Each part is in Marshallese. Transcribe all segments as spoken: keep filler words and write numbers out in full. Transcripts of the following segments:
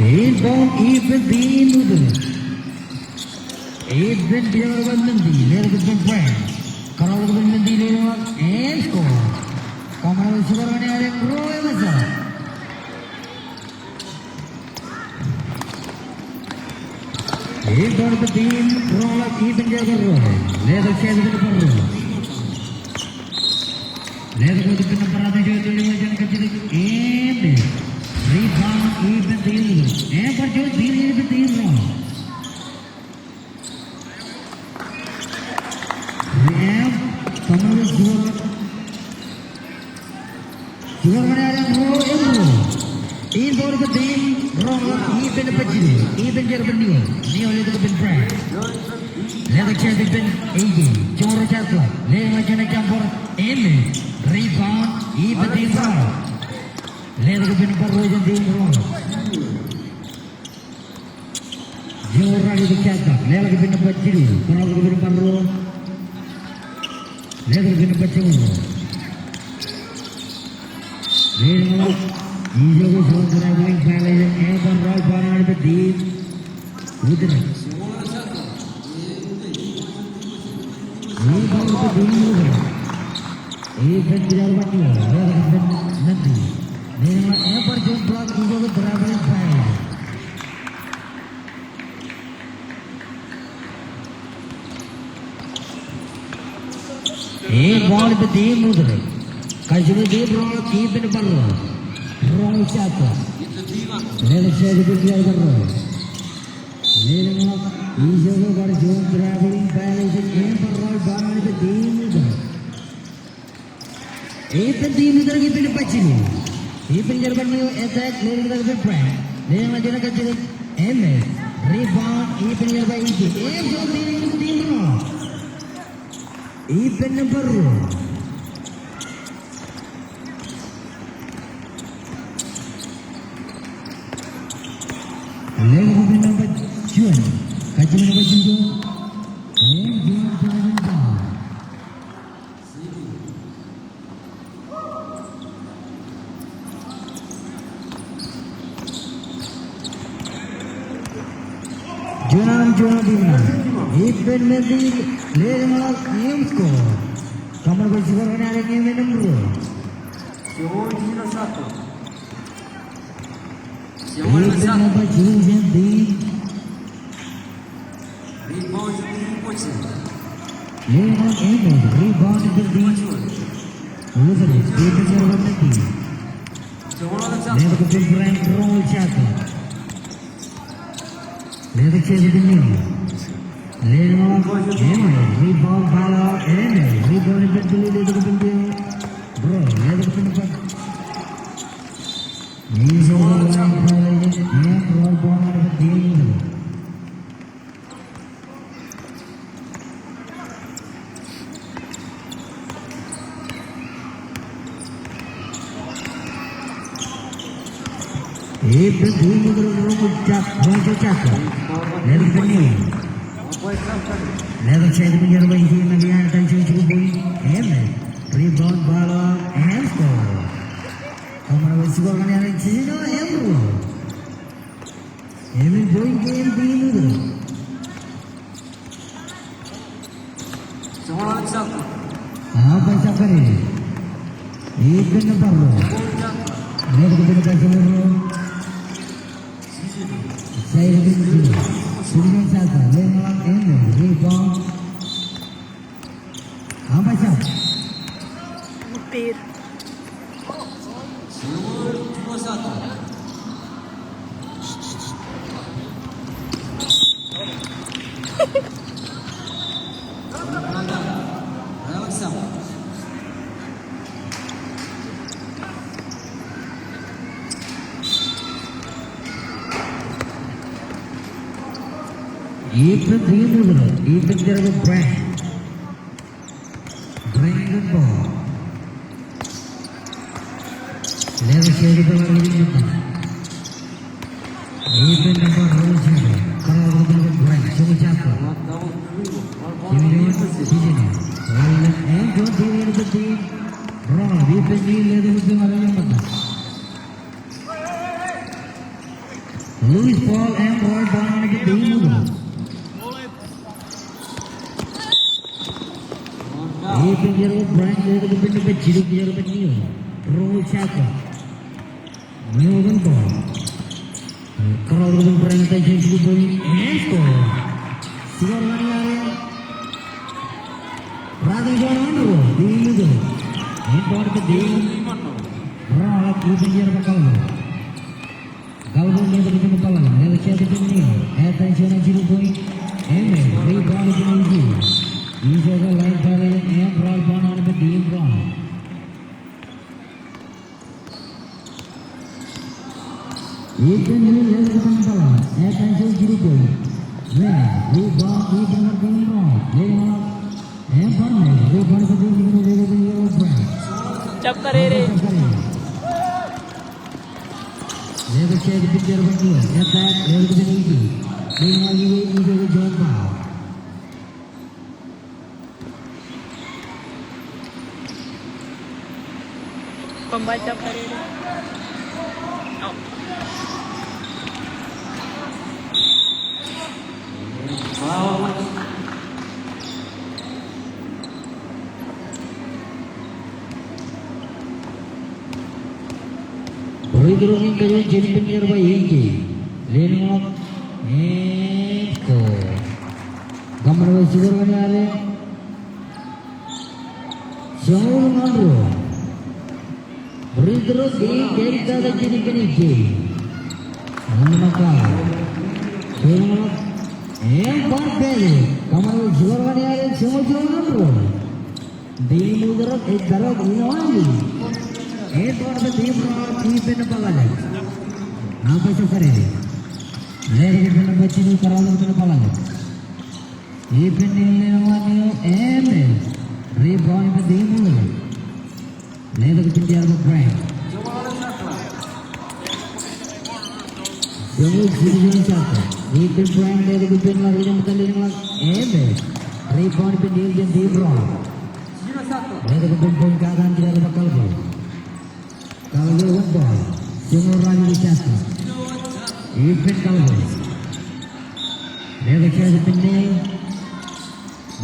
Inbound, ippān team Utōt. Ippān pijak eo bar men di, letok ippān Brad. Kōrọọl ippān men di, letok ḷọk, and score. Kōṃṃan bwe score ñan aelōñ ro eṃōj. Inbound ippān team Roñḷọk, ippān jerbal ruo. Letok set ippān nōṃba ruo. Letok wōt ippān nōṃba ruo, ej juon, juon, juon, juon, kajjitōk, im rebound ippān team. Im bar juon team ippān team Roñḷọk. Im kōṃṃan bwe score. Score ñan aelōñ ro im ruo. Inbound ippān team Roñḷọk, ippān nōṃba jilu, ippān jerbal Nio. Nio letok ippān Brad. Letok set ippān A J. Joñoul ruo shot clock. Letok ḷọk juon jumper. Im rebound ippān team Roñḷọk. Letok ippān nōṃba ruo jān team Roñḷọk. Joñoul ruo letok shot clock. Leḷọk ippān nōṃba jilu. Kōrọọl ippān nōṃba ruo. Letok ippān nōṃba joñoul ruo. Leḷọk. Ijoke juon traveling violation, im bar rebound ippān team Utōt. Rebound ippān team Utōt. Ippān pijak eo bar men di, leḷọk ippān men di. Leḷọk, im bar juon block, ijoke traveling violation. Im ball ippān team Utōt. Kajjitōk team Roñḷọk, ippān nōṃba ruo. Roñḷọk shot clock. Letok set ippān pijak eo bar ruo. Letok ḷọk, ijoke bar juon traveling violation, im bar rebound ippān team Utōt. Ippān team Utōt, ippān nōṃba jilu. Ippān jerbal Nio, attack, letok ḷọk ippān Brad. Letok ḷọk juon kajjitōk, im rebound, ippān jerbal A J. Im juon team, team Roñḷọk. Ippān nōṃba ruo. Letok ippān nōṃba juon. Kajjitōk nōṃba juon. Im juon personal foul. Juon arm, juon team ṇe. Ippān men di, letok ḷọk im score. Kōṃṃan bwe score ñan aelōñ eo im ruo. Ippān nōṃba jilu jān team. Leḷọk eo, rebound ippān team Utōt. Ippān jerbal men di. Letok ippān Brad, roñḷọk shot clock. Letok set ippān Nio. Leḷọk eo, rebound, ball eo, im rebound ippān Billy, letok ippān Nio. Bro, letok ippān Brad. Nio, rebound ippān team Utōt. Ippān team Utōt, roñḷọk shot, roñḷọk shot clock. Letok ippān Nio. Letok set ippān jerbal, ej juon ṇe, ej juon point. Im rebound, ball eo, im score. Kōṃṃan bwe score ñan aelōñ jiljino im ruo. Im point game team Utōt. Aolepen jabdewōt. Ippān nōṃba ruo. Letok ippān nōṃba ruo. Jai ippān ruo. Sukun jabdewōt. Leñḷọk im rebound. Aolepen jab. Ippān. Ippān team Utōt, ippān jerbal Brad. Brandon Ball. Letok set ippān ḷadik eo ṃōttan. Ippān nōṃba ruo jān Utōt. Kōrọọl ippān Brad. Joñoul jabdewōt. Joñoul jabdewōt. Im juon team ippān team Roñḷọk. Ippān team letok ippān ḷadik eo ṃōttan. Loose ball im roll ball ṇe ej team Ujok. Ippān jerbal Brian, letok ippān nōṃba jilu, jerbal Neo. Roñoul jabta. Neo kōn ball. Kōrọọl ippān Brian, ej jilu point im score. Score ṇe eo an Ratik juon ṇe ro, team Ujok. Im ball ippān team Roñoul, ippān jerbal Kalbō. Kalbō letok ippān ball ṇe, letok ippān Neo. Attention, jilu point. Im rebound ippān Ijoko. Ijoko line pass im roll ball ṇe ej team Roñoul. Ippān Neo letok ippān ball ṇe. Attention, jilu point. Im rebound ippān team Roñoul. Letok ippān ball ṇe. Rebound ippān team Roñoul. Jab karere. Letok ippān jerbal Neo. Attack, letok ippān Ijoko. Ijoko juon ball. Kōṃṃan jab karere. Free throw in kajoor jān ippān jerbal Ijoko. Lelōñḷọk. Im score. Kōṃṃan bwe score ṇe ej joñoul ṇe ro. Free throw in kajoor jān ippān Ijoko. Joñoul ṇe ej joñoul ṇe. Im bar pād. Kōṃṃan bwe score ṇe ej joñoul ṇe ro. Team Ujok ej tarok ilo aō. Ej tarok team Roñoul ippān nōṃba ḷalem. Nōṃba jab karere. Letok ippān nōṃba jilu, kōrọọl ippān nōṃba ḷalem. Ippān Neo, Neo, Neo, im rebound ippān team Ujok. Letok ippān jerbal Brian. Joñoul jilu juon jabta. Ippān Brian, letok ippān ḷọk ilo ṃōttan lelōñḷọk. Im rebound ippān Neo jān team Roñoul. Letok ippān point guard an jerbal Kalbō. Kalbō kōn ball. Joñoul ralitōk jabta. Ippān Kalbō. Letok jab ippān Neo.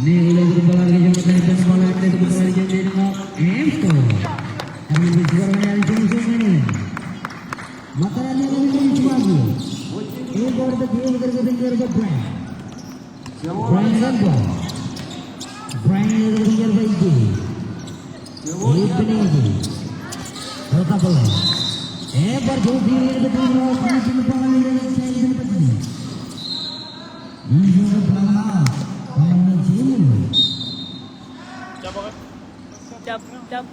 Neo letok ball ṇe ej joñoul ṇe, ippān ball ṇe ej joñoul ṇe, im score. Āinwōt score ṇe ej joñoul ṇe. Ṃōttan lelōñḷọk ej joñoul ṇe. Im ball ṇe ej joñoul ṇe. Brian kōn ball. Brian letok ippān jerbal Ijoko. Ippān Ijoko. Rej tabōḷe. Im bar joñoul ṇe ej joñoul ṇe. Jab, jab.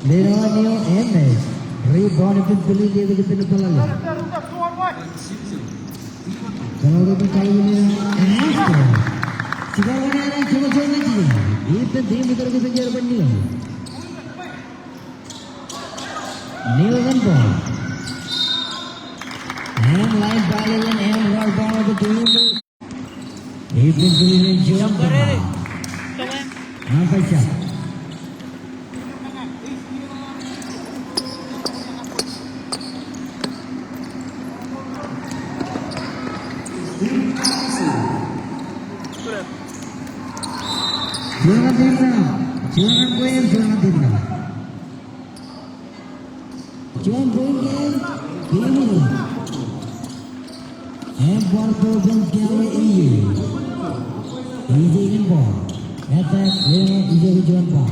Lelōñḷọk Neo im rebound ippān Billy, letok ippān ball ṇe. Kōrọọl ippān Kalbō, Neo im score. Score ṇe ej joñoul ṇe. Ippān team Ujok ippān jerbal Neo. Neo kōn ball. Im line violation im roll ball ṇe ej team. Ippān Billy ej juon ball. Nōṃba jab. Juon ṇe team Roñoul. Juon ṇe kwe, juon ṇe team Roñoul. Juon point kōn team Ujok. Im bar ball kōn Kelly Ije. Ije kōn ball. Attack, Ije kōn juon ball.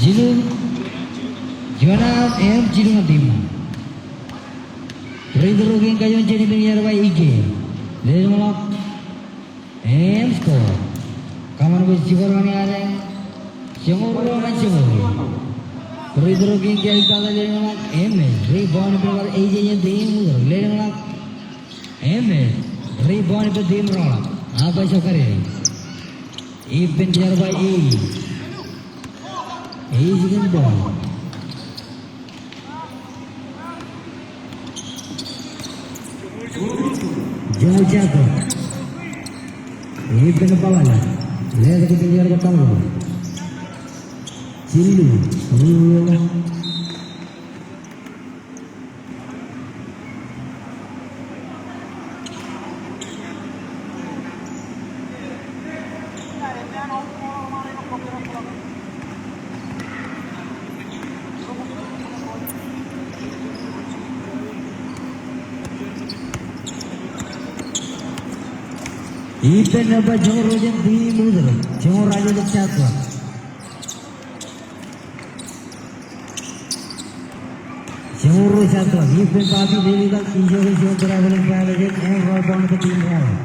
Jilu, juon aō im jilu ñan team. Free throw kein kajuon jān ippān year by Ike. Lelōñḷọk im score. Kōṃṃan bwe jibadwōj ñan joñoul ruo ñan joñoul. Free throw kein kial tata lelōñḷọk im miss. Rebound ippān bar Ije jān team Ṃootōr. Lelōñḷọk im miss. Rebound ippān team Roḷọk. Ak bar jab karier. Ippān year by Ije. Ije kōn ball. Joñoul jatōk. Ippān ball ḷọk. Letok ippān year by Talbot. Jilu. Ruo. Ippān nōṃba joñoul ruo jān team Ṃootōr, joñoul ruo jān jatōk. Joñoul ruo jatōk, ippān Bobby, lelōñḷọk, ijoke juon traveling violation, im rebound ippān team Roḷọk.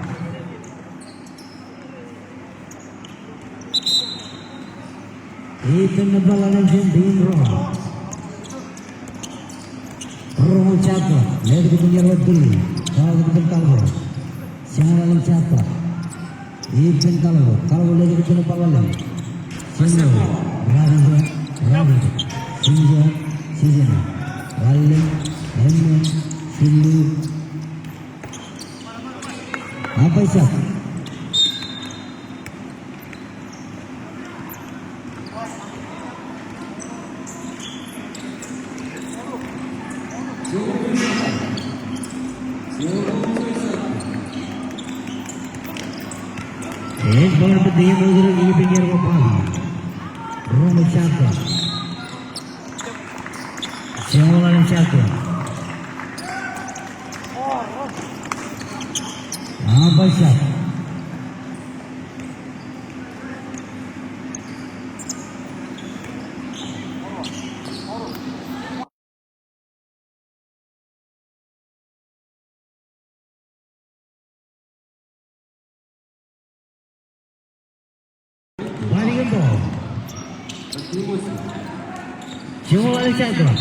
Ippān nōṃba ḷalem jān team Roḷọk. Roñoul jatōk, letok ippān year by Tuli, letok ippān Talbot. Joñoul ḷalem jatōk. Ippān Talbot, Talbot letok ippān ball ḷalem. Joñoul, raar ijo, raar ijo. Jiljino, jiljino. Ḷalem, ḷalem, jilu. Ak bar jab. Im ball ippān team Ṃootōr, ippān year by Bobby. Roñoul jatōk. Joñoul ḷalem jatōk. Ak bar jab. Bobby kōn ball. Joñoul ḷalem jatōk.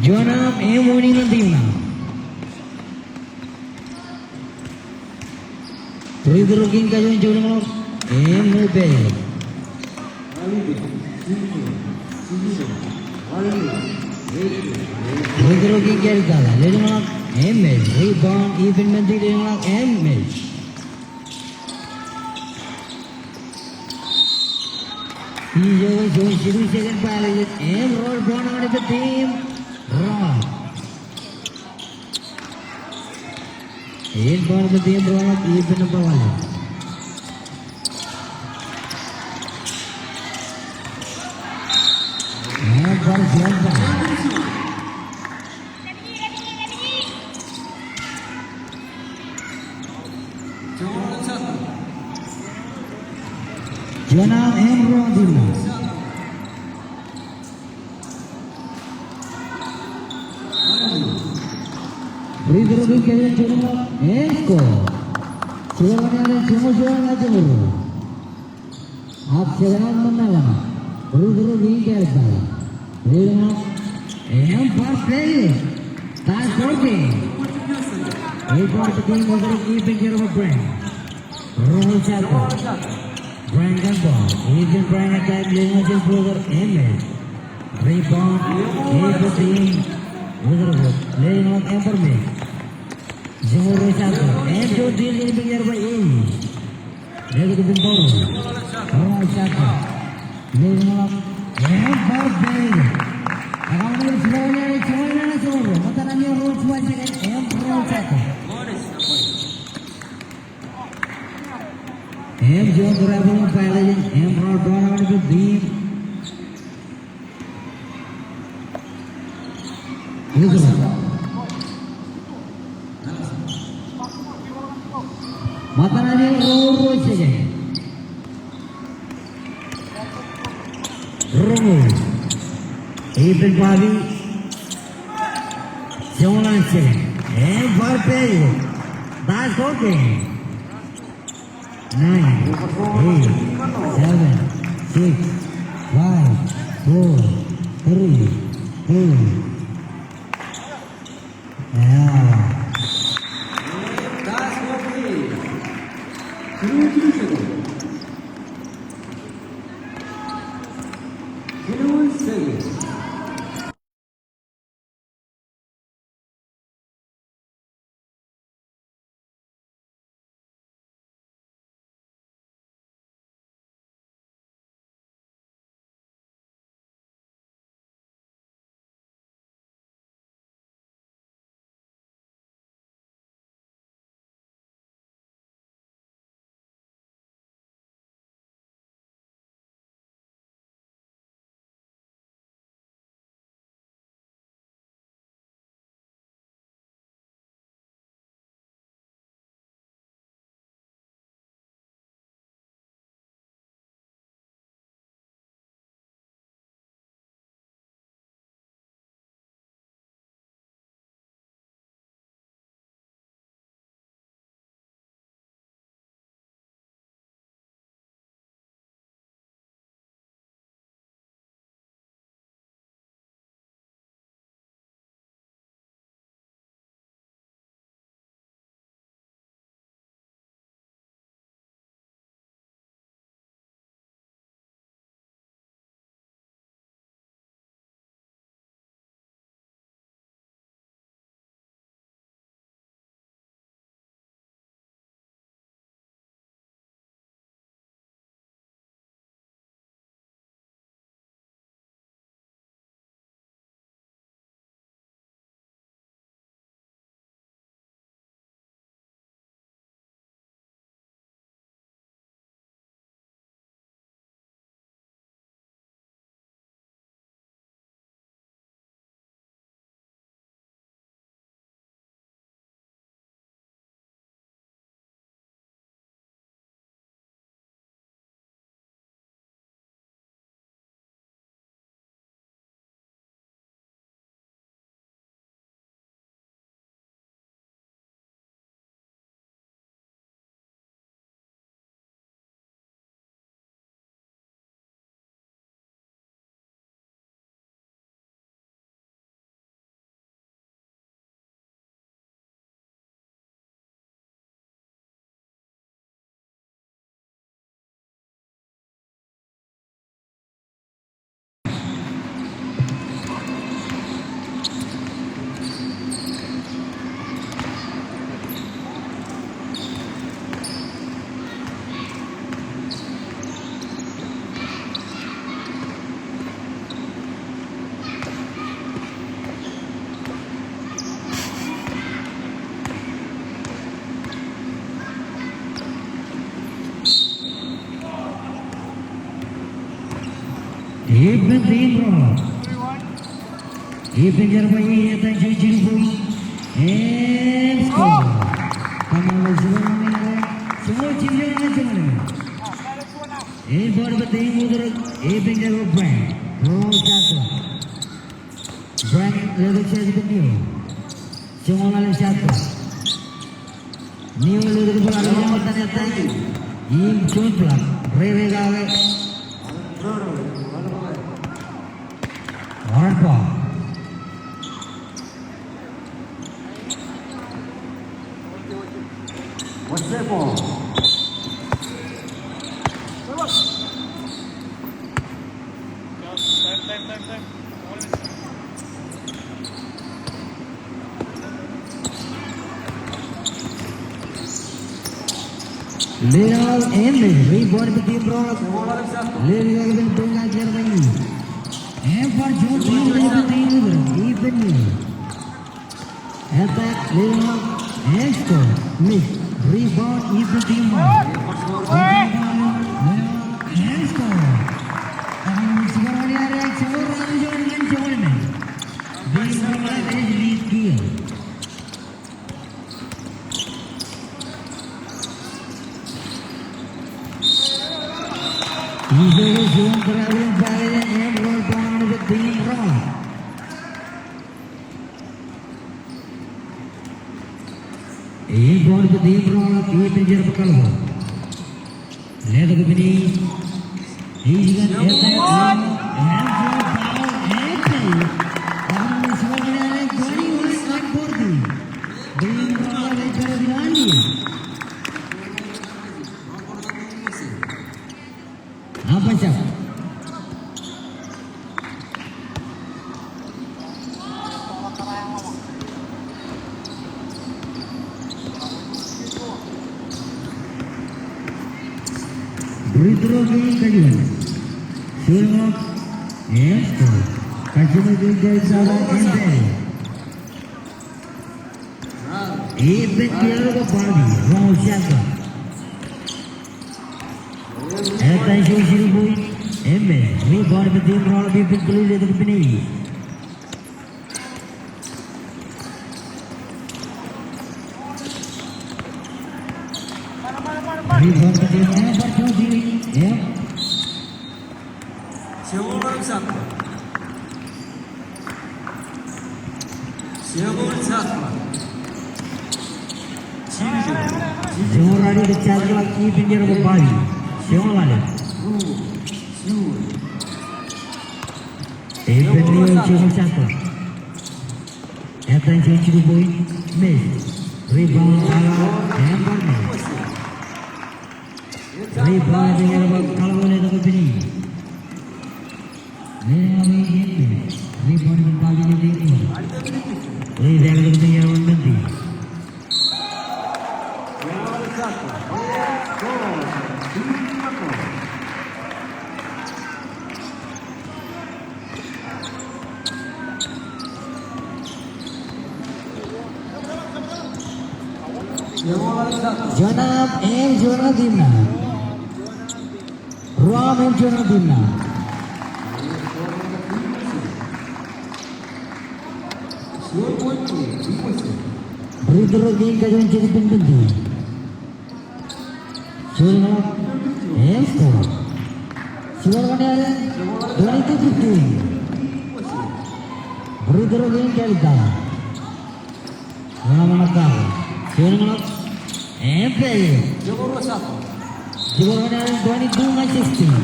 Juon aṃ im warning ñan team eo. Free throw kein kajuon joñoul ḷọk im ṃool pād. Free throw kein kial tata, lelōñḷọk im miss. Rebound ippān Mandi, lelōñḷọk im miss. Ijoke juon jilu second violation im rebound eo an ippān team Roḷọk. Im ball ippān team Roḷọk, ippān nōṃba ḷalem. Im bar juon ba. Juon aṃ im ruo team eo. Free throw kein kajuon joñoul ḷọk im score. Score eo an joñoul juon ñan joñoul ruo. Ak second half ṃōṇōṇō. Free throw kein kial tata. Lelōñḷọk im bar pād. Tie ball game. Tie ball game, ippān year by Brian. Roñoul jatōk. Brian kōn ball. Ippān Brian ekkaem, lelōñḷọk jān floater im miss. Rebound ippān team Ṃootōr. Lelōñḷọk im bar miss. Joñoul ruo jatōk. Im juon steal ippān year by Ije. Letok ippān ball. Roñoul jatōk. Lelōñḷọk im bar pād. Ak aṃ ilo joñoul eo, joñoul eo, joñoul eo. Ṃōttan an ilo roñoul juon second im roñoul jatōk. Im juon traveling violation im rebound eo an ippān team Israel. Ṃōttan eo ruo, ruo second. Ruo. Ethan Bobby. Joñoul ḷalem second. Im bar pād eo. That's okay. Nine, eight, seven, six, five, four, three, two. Yeah. Ippān team ro. Ippān jerbal eo etan joñoul jilu point. Im score. Kōṃṃan ḷọk score eo ṇe. Score jilu ṇe, score ṇe. Im bar pād team Utrōk. Ippān jerbal Frank. Ro shot clock. Frank letok shot clock eo. Joñoul ḷalem shot clock. Nio letok ball eo ṃōttan etan. Im juon block. Rere kake. Red ball. What's that ball? Leḷọk im miss, rebound by team Rock. Leḷọk im miss, point eo ej jerbal. Im bar juon point by team Rock. Ippān Nio. Attack, leḷọk, im score. Miss, rebound, ippān team Rock. Leḷọk, im score. Ak score eo ej joñoul ralitōk ñan joñoul emān. Team Rock ej lead kiiō. Driving package im roll ball ṇe bwe team Ro. Im ball bwe team Ro, ippān jerbal kaḷap. Letok ippān e. Ej kōn etal, im roll ball, im ball. Ak ṃōj score ṇe an twenty-one forty. Team Ro ej pād ilo annier. Aṃ bajjek. Free throw kein kajuon. Juon ḷọk. Im score. Kajjioñ kein kajuon. Ippān jerbal kaḷap, Ro ej shot clock. Etan juon jilu point, im rebound bwe team Ro, ippān Blue, letok ippān e. Rebound bwe team Ro, im Joñoul ralitōk shot clock, ippān jerbal Bobby. Joñoul ralitōk. Ippān Leo, joñoul shot clock. Etan juon jilu point, miss. Rebound, Bala, im bar miss. Rebound, jerbal kaḷap, letok ippān e. Rebound, Bobby, letok ippān e. Rebound, letok ippān e, Mendez. Juon aṃ im juon ñan team ṇe. Ruo aṃ im juon ñan team ṇe. Free throw kein kajuon jet ippān Mendez. Juon ḷọk. Im score. Score kaṇe alen twenty-two fifteen. Free throw kein kajuon. Ḷōmṇak kaṇe. Juon ḷọk. Im pād. Score kaṇe alen twenty-two ñan sixteen.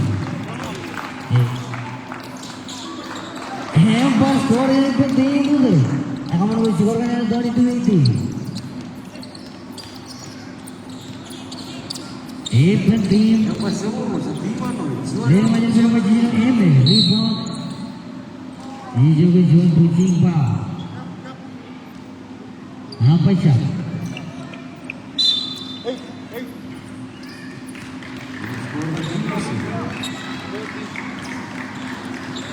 Im bar score ippān team Blue. Ekōṃṃan bwe score kaṇe alen twenty-two eighteen. Ippān team. Leo Majeḷ, Leo Majeḷ, im rebound. Ijo ke juon bridging ba. Aṃ bajjek.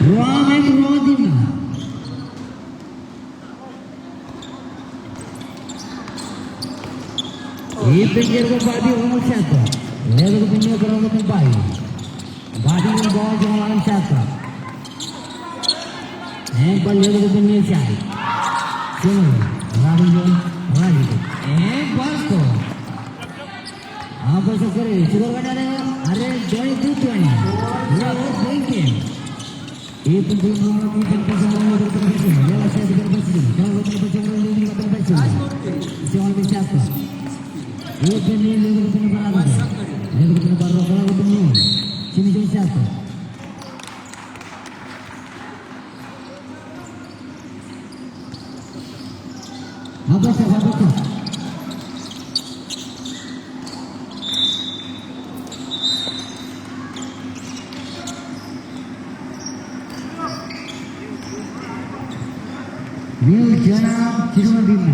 Ruo aṃ im ruo ñan team ṇe. Ippān jerbal Bobby, roñoul shot clock. Letok ippān e, kōrọọl ippān Bobby. Bobby im ball, joñoul ḷalem shot clock. Im bar letok ippān e, shot. Joñoul, ralitōk, ralitōk. Im bar score. Aṃ bajjek kōrā, score kaṇe alen twenty-two twenty. Leo, thank you. Leo, juon aṃ, jilu ñan team ṇe.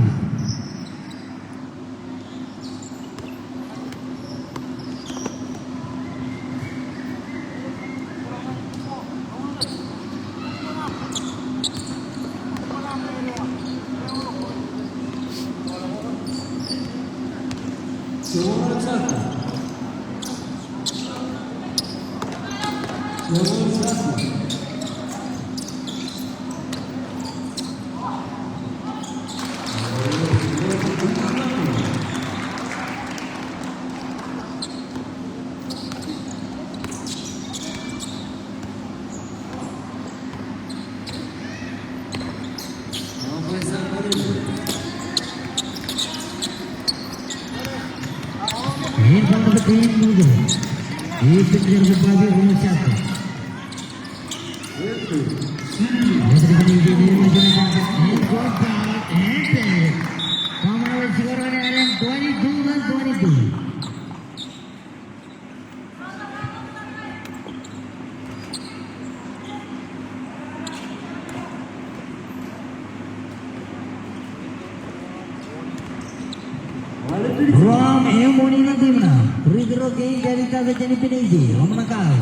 Ruo aṃ eṃṃan in ṇa tiṃ ṇa. Free throw kein, Tabitha Janipineji, Ṃaṃa Kal.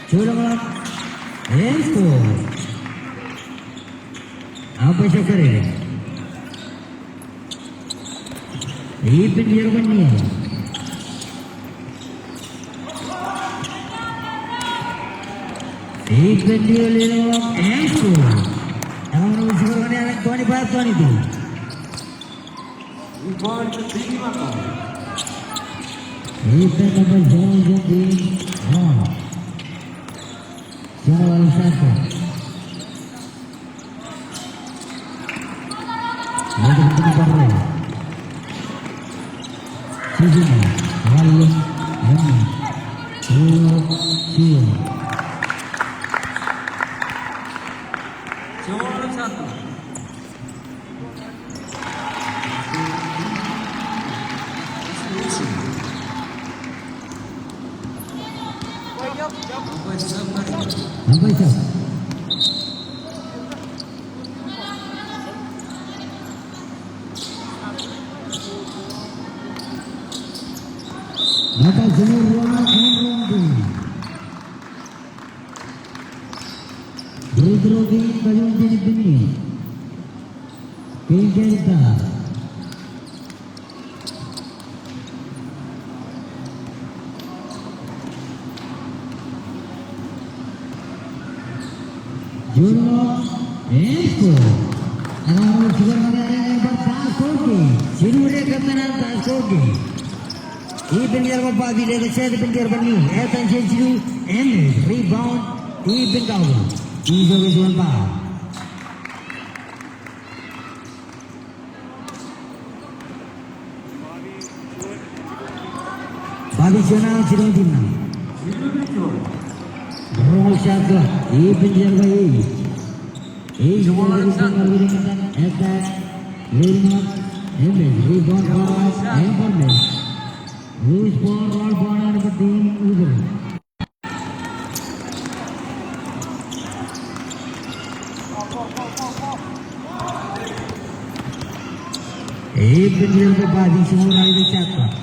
Juon ḷọk. And score. Aṃ baj jab kōrā. Ippān yerbal ñe. Ippān yerbal ñe. And score. Eḷaññe score eo an, twenty-five twenty-two. Ippān nōṃba joñoul jiljilimjuon. Joñoul aolep shot clock. Ṃōttan bar ro. Sijin, ḷalem, eṃṃan. Uno, zero. Umpire stop. Nōṃba joñoul ruo, eṃṃan. Free throw kein, kajoor jān ippān ñe. Kein Tabitha. Juon ḷọk, and score. Eḷaññe score eo an, bar tie score game. Jilu rej kōttan tie score game. Ippān yerbal Bobby, letok shot ippān yerbal ñe. Etan jān jilu, and rebound ippān Kaubōl. Ijo ke juon foul. Bobby Jonah, jiroñ team ṇe. Roñoul shot clock, ippān yerbal ñe. Ej, attack, rebound, and miss. Rebound, ball, and ball miss. Loose ball, roll ball, and the team leader. Ippān yerbal Bobby, joñoul ralitōk shot clock.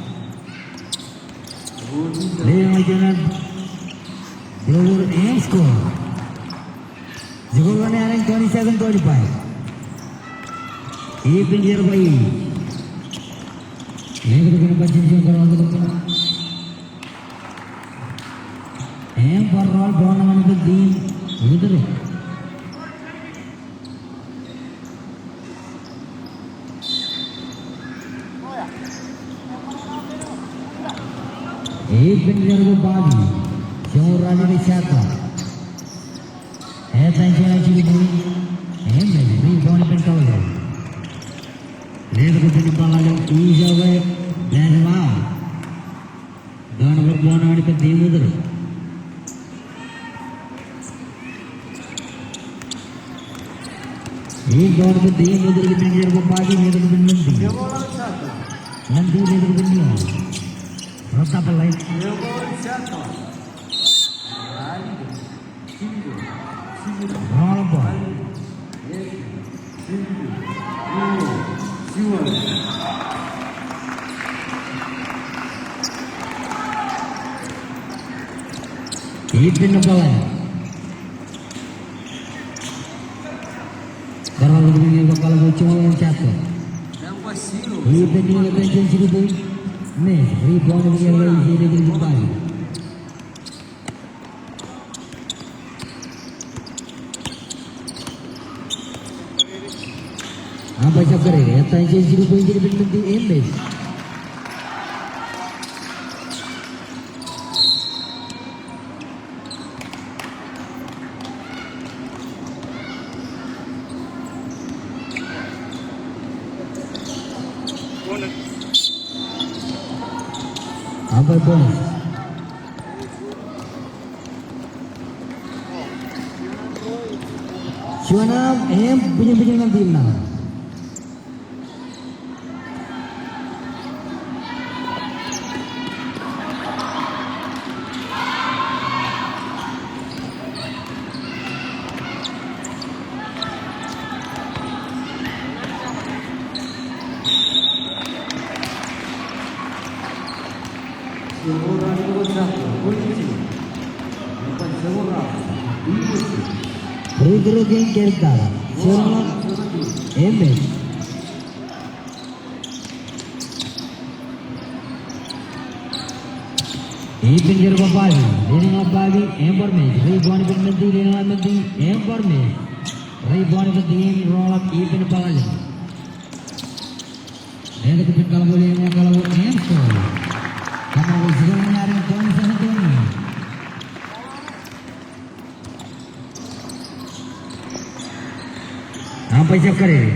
Leḷọk juon blower and score. Score eo an, twenty-seven twenty-five. Ippān yerbal ñe. Im bar roll ball ṇe ñan ippān team Woodrush. Ippān yerbal Bobby. Joñoul ralitōk shot clock. Etan jān jilu point. Im rebound ippān Kaubōl. Letok ippān ball eo, ijo ke pass eo aō. Turnover ball ṇe ñan ippān team Woodrush. Im ball ippān team Woodrush, ippān yerbal Bobby, letok ippān Mandi. Mandi letok ippān Nio. Rōtap ḷọk. Roñoul ball. Ippān nōṃba ḷalem. Kōrọọl ḷọk ñan ḷọk kōḷap eo, joñoul ḷalem shot clock. Ippān ñe, etan jān jilu point. Miss. Rebound eo an, ej ippān Bobby. Aṃ baj jab kōrā, etan jān jilu point eo an, ippān Mandi, im miss. Aṃ Juon aṃ, im bwijin bwijin ñan team ṇe. Free throw kein Kerry Dawit. Juon aṃ, im mej. Ippān Kerry Bobby, leḷọk ḷọk Bobby, im bar mej, rebound ippān Minty, leḷọk ḷọk Minty, im bar mej. Rebound ippān team Roḷap, ippān Bōḷaḷ. Leḷọk ippān Kaḷap, leḷọk ḷọk Kaḷap, im score. Kōṃṃan score ñan San Antonio. Umpire jab karier.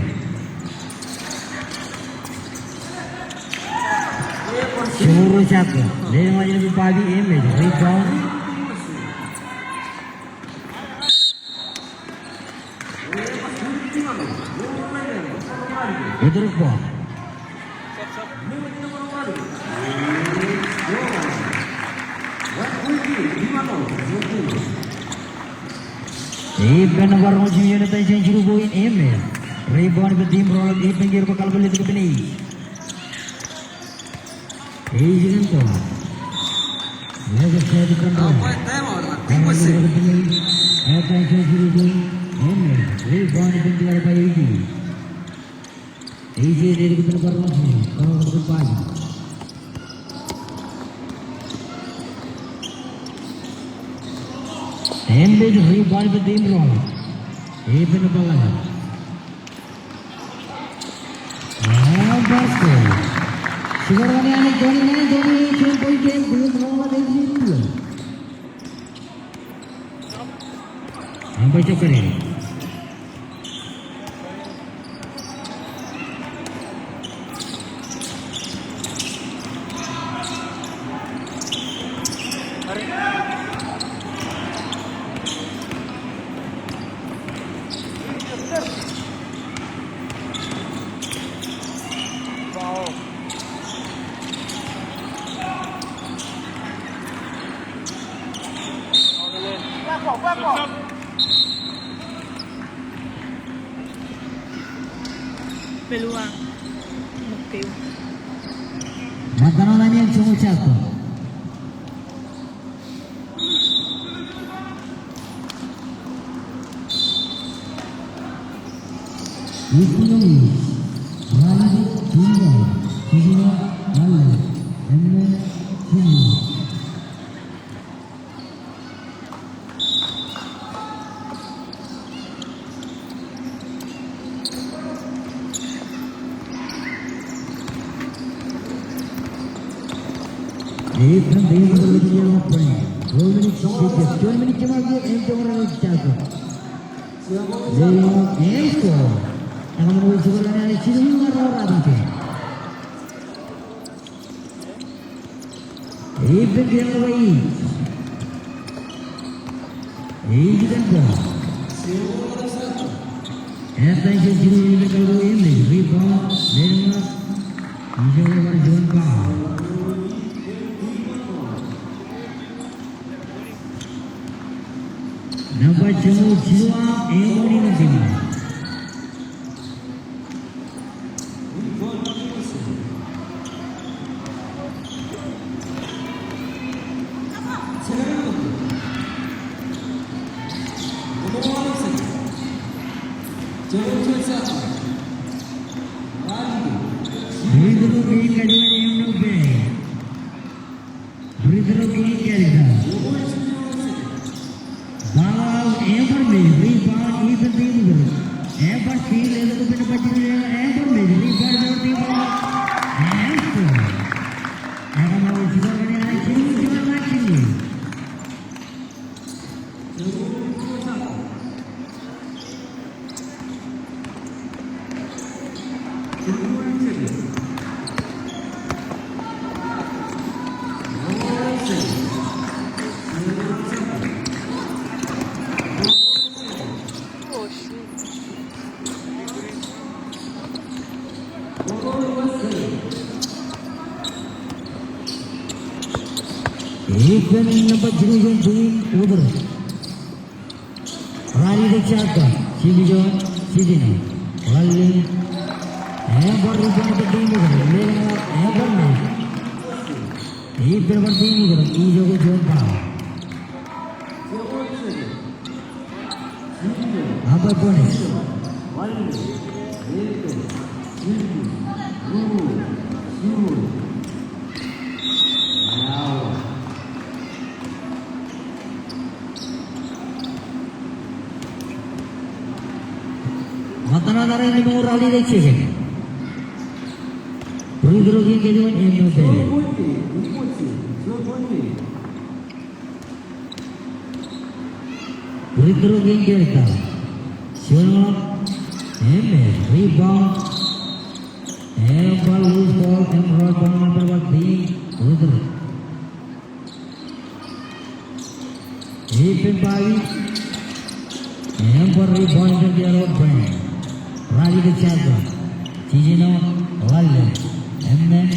Joe Rosato. Leḷọk ḷọk Bobby im mej. Rebound. Utrōk ball. Ippān nōṃba roñoul jilu, Jonathan Jen, jilu point, im mej. Rebound ippān team Roḷap, ippān Kerry Bobby, Kaḷap, letok ippān eight. Eight ippān ball. Letok ippān ball. Jonathan Jen, jilu point, im mej. Rebound ippān Kerry Bobby. Ej letok ippān bar ṇe, kōṃṃan ball. Im mej, rebound ippān team Roḷap. Ippān ball. Ah, basket. Score eo an ej twenty-nine twenty-eight, point game, team Roḷap ej lead. Umpire jab karier. Ṃōttan eo an ej joñoul jatto. Eight point game eo an ej jatto. Leḷọk im score. Ekōṃṃan ball, score eo an ej jilu point ñan Roḷap. Ippān Kerry Bobby. Ej ippān ball. Ej jilu point ippān Kerry Bobby, rebound, leḷọk. Ij bar juon foul. Nōṃba joñoul jilu aṃ, im wōnṃaanḷọk. Free throw kein Kajuon im ṇe pā. Free throw kein Kerry Dawit. Ball out, im bar mej, rebound ippān team Utrōk. Im bar steal, letok ippān nōṃba jilu, im bar mej, rebound ippān team Utrōk. Im score. Ekōṃṃan ball, score eo an ej jilu point ñan Utrōk. Ippān nōṃba jilu juon team Utōr. Ralitōk Jaka, jilu juon, jiljino. Ḷalem. Ebar rebound bar team Utōr. Lelōñḷọk, ebar ṇe. Ippān bar team Utōr. Ijoko juon foul. Umpire bonus. Ṃōttan eo rej lelōñ ralitōk second. Free throw kein kōj wōt, emmej. Free throw kein kōj wōt. Juon eo. Emmej. Rebound. Ebar loose ball, im rebound ṇe bar team Utōr. Ippān Bobby. Ebar rebound jān Gerald Brand. Ralitōk Jaka. Jiljino, ḷalem. Emmen.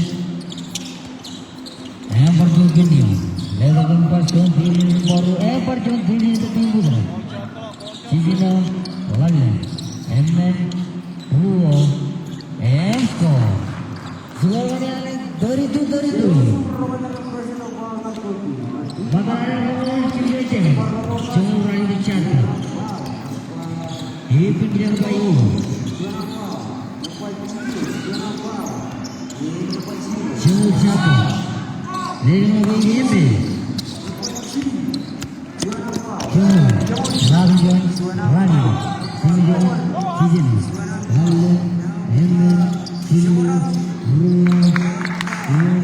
Ebar juon kōn eo. Letok im bar juon team in bar ruo. Ebar juon team in bar team Utōr. Jiljino, ḷalem. Emmen. Ruo. Em score. Score eo an thirty-two thirty-two. Ṃōttan eo an jilu juon seconds. Joñoul ralitōk Jaka. Ippān kiiō bar eo. Joñoul Jaka. Lelōñḷọk ej emmej. Joñoul, ralitōk, ralitōk, jilu juon, jiljino, ḷalem, emmen, jilu, ruo, ruo.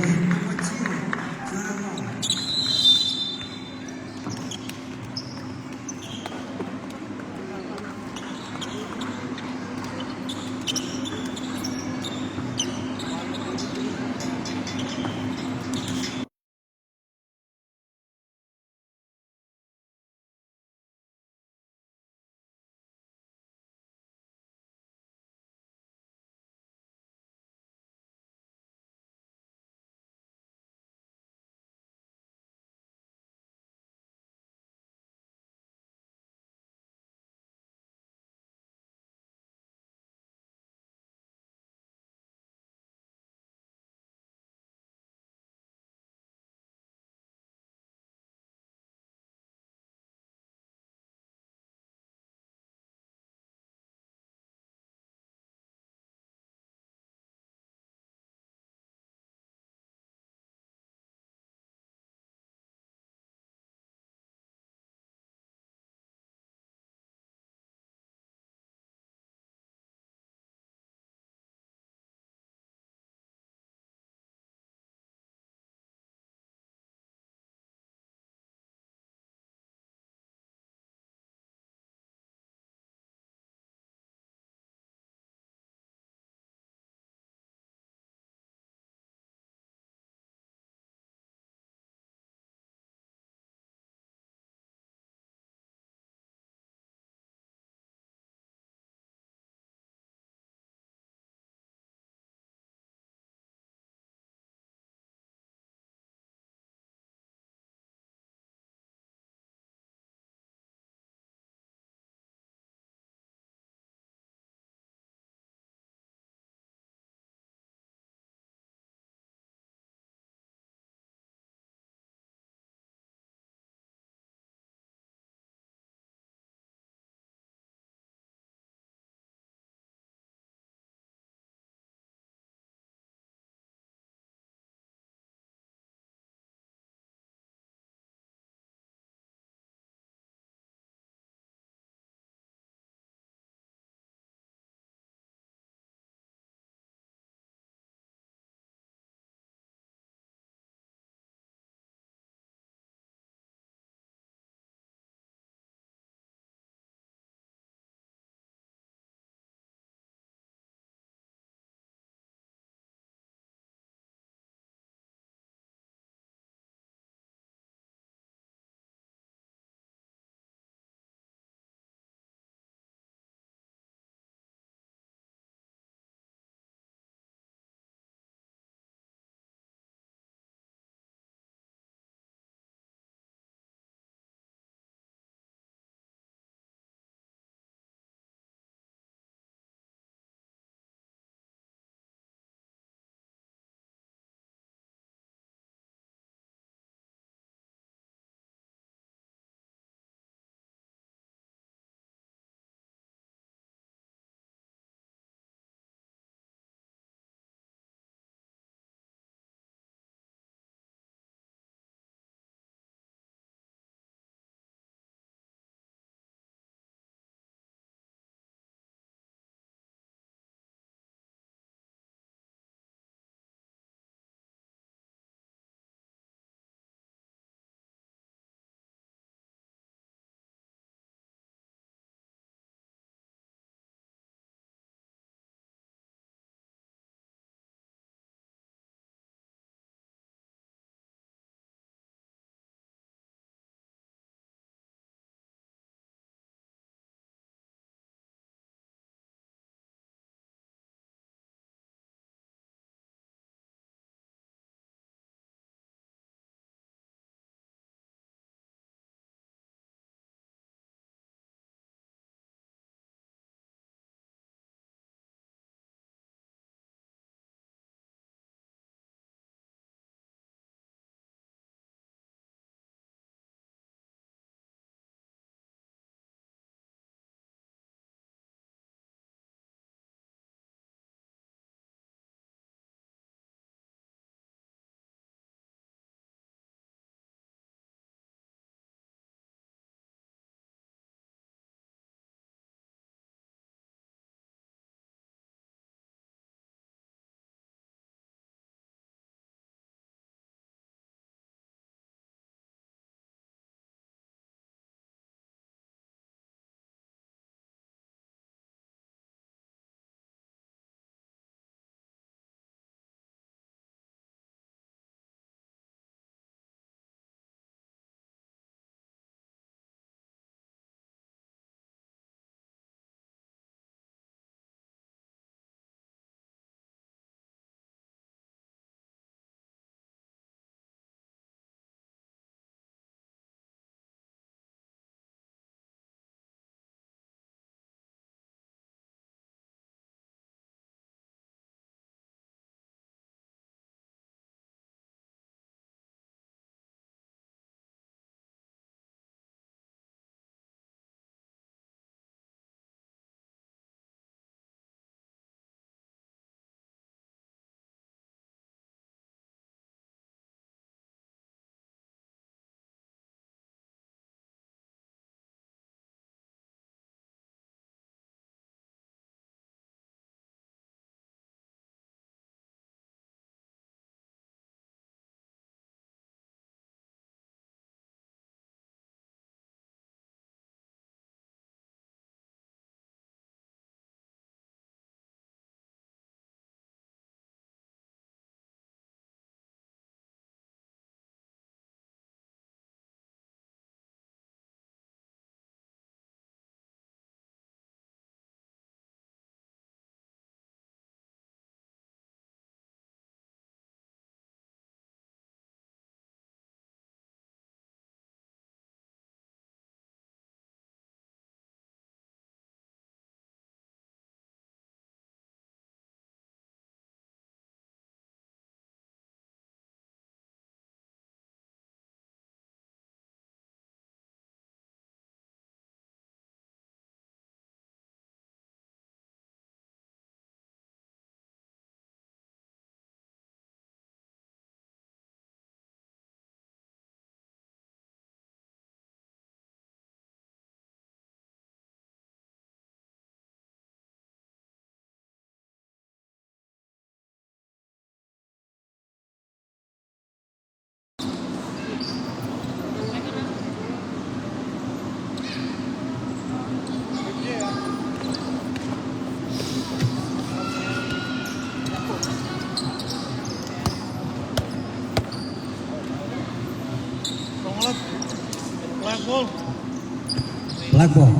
Ball.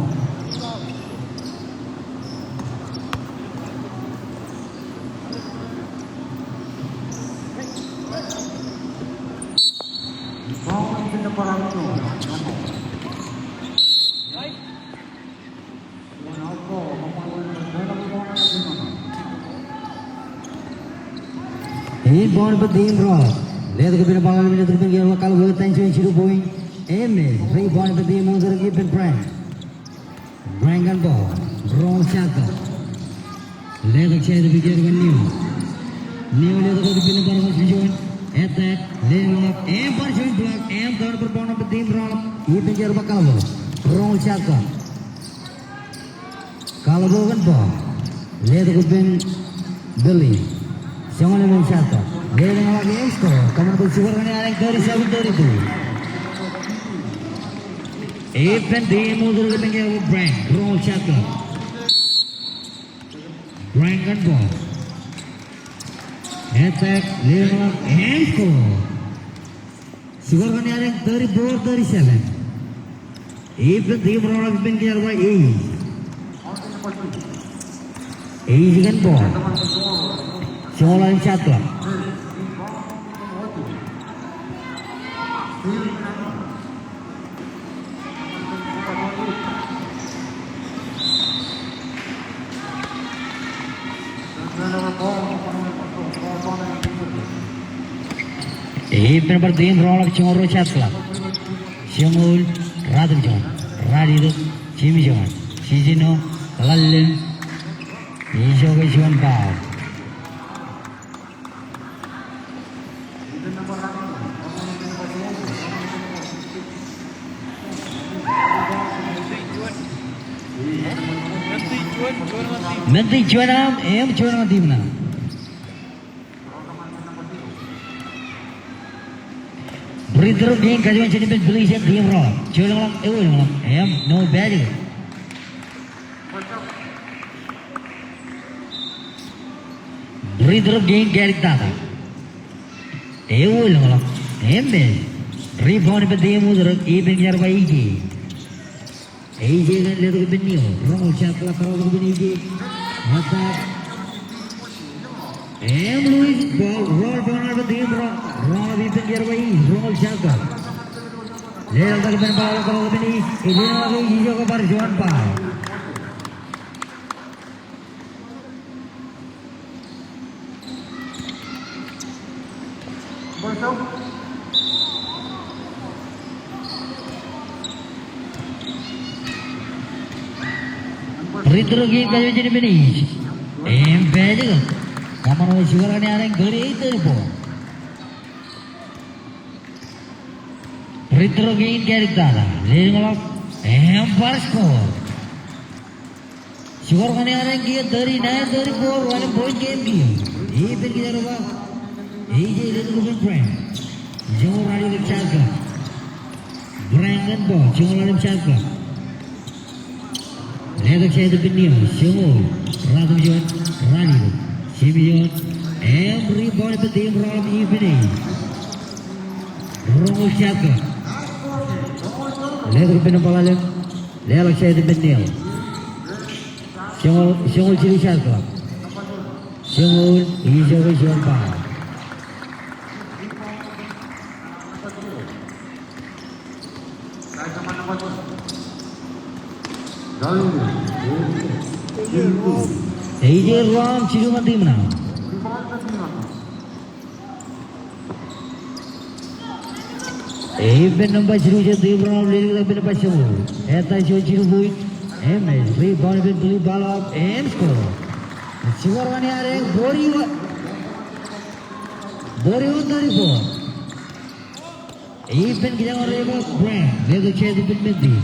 Rebound bōk team Rollins. Letok ippān ball ḷalem, letok ippān kiiō ḷọk kaḷap bwe iten juon jilu point. Im rebound bōk team Ulduruk, ippān Brent. Brent kōn ball. Roñoul shot clock. Letok jab ippān kiiō ḷọk Neo. Neo letok wōt ippān bar ḷọk juon. Attack. Letok ḷọk. Im bar juon block. Im turnover ball bōk team Rollins. Ippān kiiō ḷọk kaḷap bwe. Roñoul shot clock. Kaḷap bwe kōn ball. Letok ippān Billy. Joñoul emān shot clock. Letok ḷọk im score. Kōṃṃan bwe score kaṇe eañ thirty-seven thirty-two. Ippān team Ulduruk ippān kiiō ḷọk Brent. Roñoul shot clock. Brent kōn ball. Attack, letok ḷọk im score. Score kaṇe eañ thirty-four thirty-seven. Ippān team Rollins ippān kiiō ḷọk Age. Age kōn ball. Joñoul ḷalem shot clock. Ippān bar team Rollins joñoul ruo shot clock. Joñoul, ratimjuon, ralitōk, jimjuon, jiljino, ḷalem, ijoke juon foul. Menthi juon aṃ, im juon aṃ team ṇe. Free throw kein kajuon jān ippān Billy jān team Rollins. Joḷọk ḷọk, eoḷọk ḷọk, im no basket. Free throw kein kaadik tata. Eoḷọk ḷọk. Im rebound ippān team Ulduruk, ippān kiiō ḷọk Age. Age kōn, letok ippān Neo. Roñoul shot clock, kaḷapḷọk ippān Age. Attack. Im Louis ball, roll ball ippān team Rollins. Roñoul ippān kiiō ḷọk Age. Roñoul shot clock. Leḷọk ippān ball, kaḷapḷọk ippān Age. Im leḷọk Age, ijoke bar juon foul. Free throw kein kajuon jān ippān Age. Im basket. Kōṃṃan bwe score kaṇe eañ thirty-eight thirty-four. Free throw kein kaadik tata. Letok ḷọk. Im bar score. Score kaṇe eañ kiiō thirty-nine thirty-four, ḷalem point game kiiō. Ippān kiiō ḷọk. Age, letok ippān Brent. Joñoul ralitōk shot clock. Brent kōn ball, joñoul ḷalem shot clock. Letok jab ippān Neo, joñoul, ratimjuon, ralitōk, jimjuon, im rebound ippān team Rollins ippān Age. Roñoul shot clock. Letok ippān nōṃba ḷalem. Leḷọk jab ippān Neo. Joñoul, joñoul jilu shot clock. Joñoul, ijoke juon foul. Ej ruo aṃ, jilu ñan team ṇe. Ippān nōṃba jilu jān team Rollins, leḷọk ippān nōṃba joñoul. Eta juon jilu point. Im rebound ippān Billy, follow up im score. Score kaṇe eañ forty-one, forty-one thirty-four. Ippān kijañ eo rej ba Brent, letok jab ippān Mendy.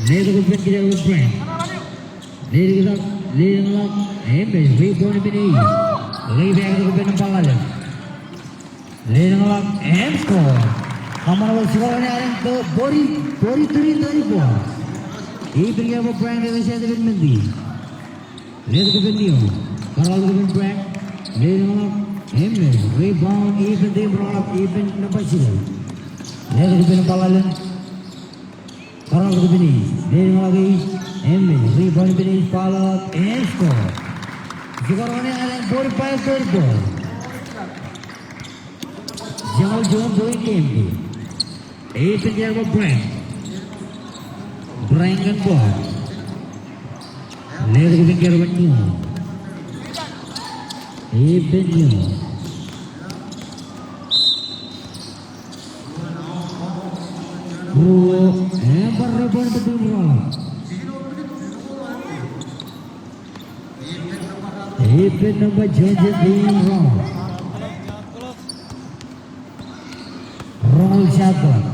Letok ippān kijañ eo Brent. Letok ḷọk, letok ḷọk, im rebound ippān Age. Ḷeepaak tok ippān nōṃba ḷalem. Letok ḷọk, im score. Kōṃṃan bwe score kaṇe eañ forty, forty-three thirty-four. Ippān kijañ eo Brent, letok jab ippān Mendy. Letok ippān Neo. Kōrọọl tok ippān Brent. Letok ḷọk. Im rebound ippān team Rollins, ippān nōṃba jilu. Letok ippān nōṃba ḷalem. Rebound ippān East, rebound ippān East, foul, and score. Score eo ej forty-five thirty-four. Jeñoul juon point game kein. East ej jar ball, Frank. Frank ñan ball. Letok ippān jar ball ñan East. East ñan East. Ruo, ej bar rebound ippān team Roñoul. East nōṃba juon jān team Roñoul. Roñoul shot clock.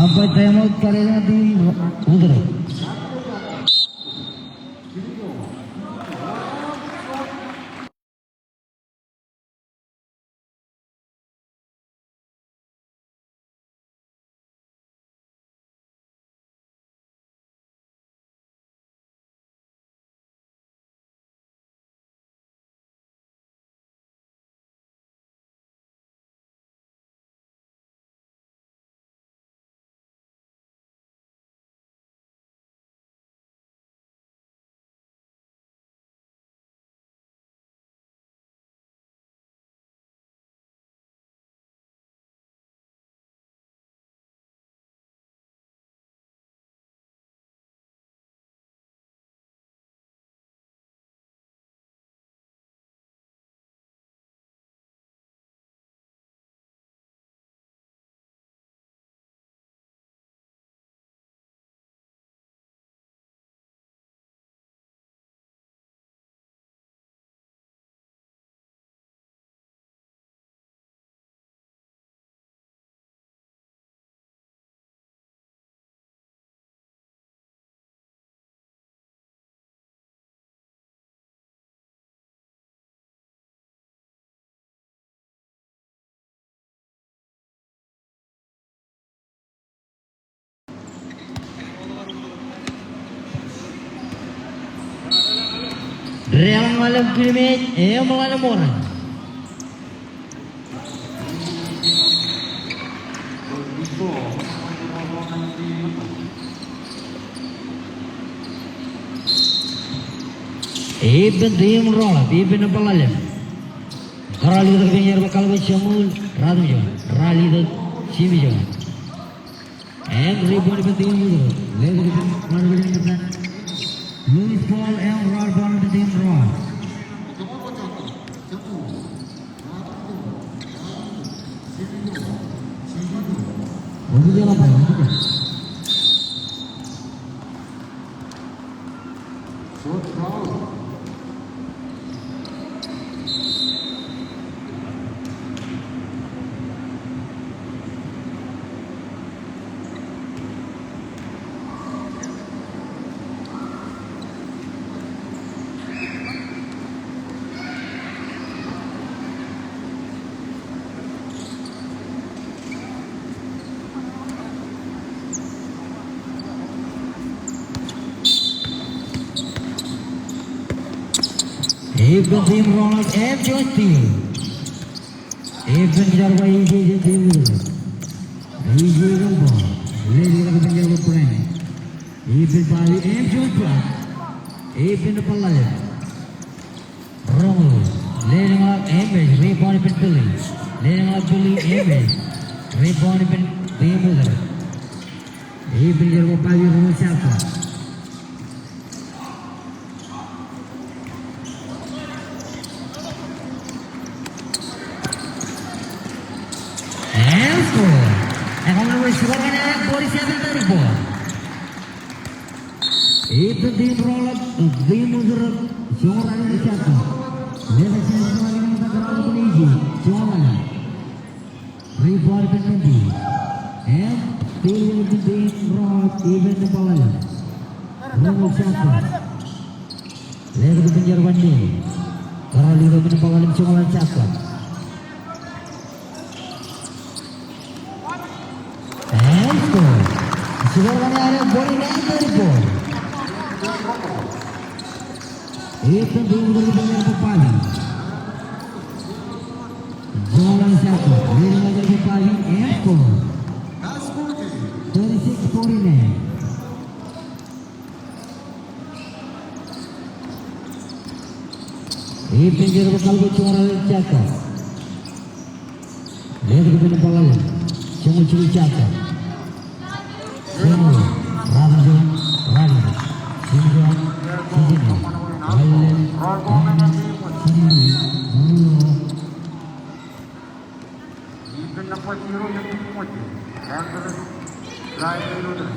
Umpire time out, karier eo team Utrōk. Deḷọñ ḷalem kilmeej, eṃṃan ḷalem orōk. Epen team Roñoul, epen nōṃba ḷalem. Kōrā letok ippān jar ball kalōk eo jeṃḷọk, ratimjuon, kōrā letok jimjuon. Im rebound ippān team Utrōk. Letok ippān jar ball eo. Loose ball im rebound ippān team Roñoul. Epen team Roñoul im juon steal. Epen jar ball ije jān team Utrōk. Ije kōn ball. Letok ippān jar ball Frank. Epen ball im juon block. Epen nōṃba ḷalem. Roñoul, lelōñḷọk im ej, rebound ippān Billy. Lelōñḷọk Billy im ej, rebound ippān team Utrōk. Epen jar ball Bobby, Roñoul shot clock. And score. Ekwe, score eo ej forty-seven thirty-four. Epen team Roñoul, team Utrōk, joñoul ralitōk shot clock. Letok shot clock eo ej kōrā ḷọk ije, joñoul ralitōk. Rebound ippān Mandi. Im steal ippān team Roñoul, epen nōṃba ḷalem. Roñoul shot clock. Letok ippān jar ball Neil. Kōrā letok ippān nōṃba ḷalem, joñoul ralitōk shot clock. And score. Score eo ej forty-nine thirty-four. Epen team Utrōk ippān jar ball Bobby. Joñoul ralitōk shot clock. Lelōñḷọk jar ball Bobby im score. Thirty-six forty-nine. Ippān jerbal kaḷook, joñoul ruo shot clock. Letok ippān nōṃba ḷalem. Joñoul jilu shot clock. Joñoul, ratimjuon, ratimjuon. Jimjuon, jijino. Ḷalem, ḷalem, jijino. Ruo. Ippān nōṃba zero, Timothy. Andrew Dryden.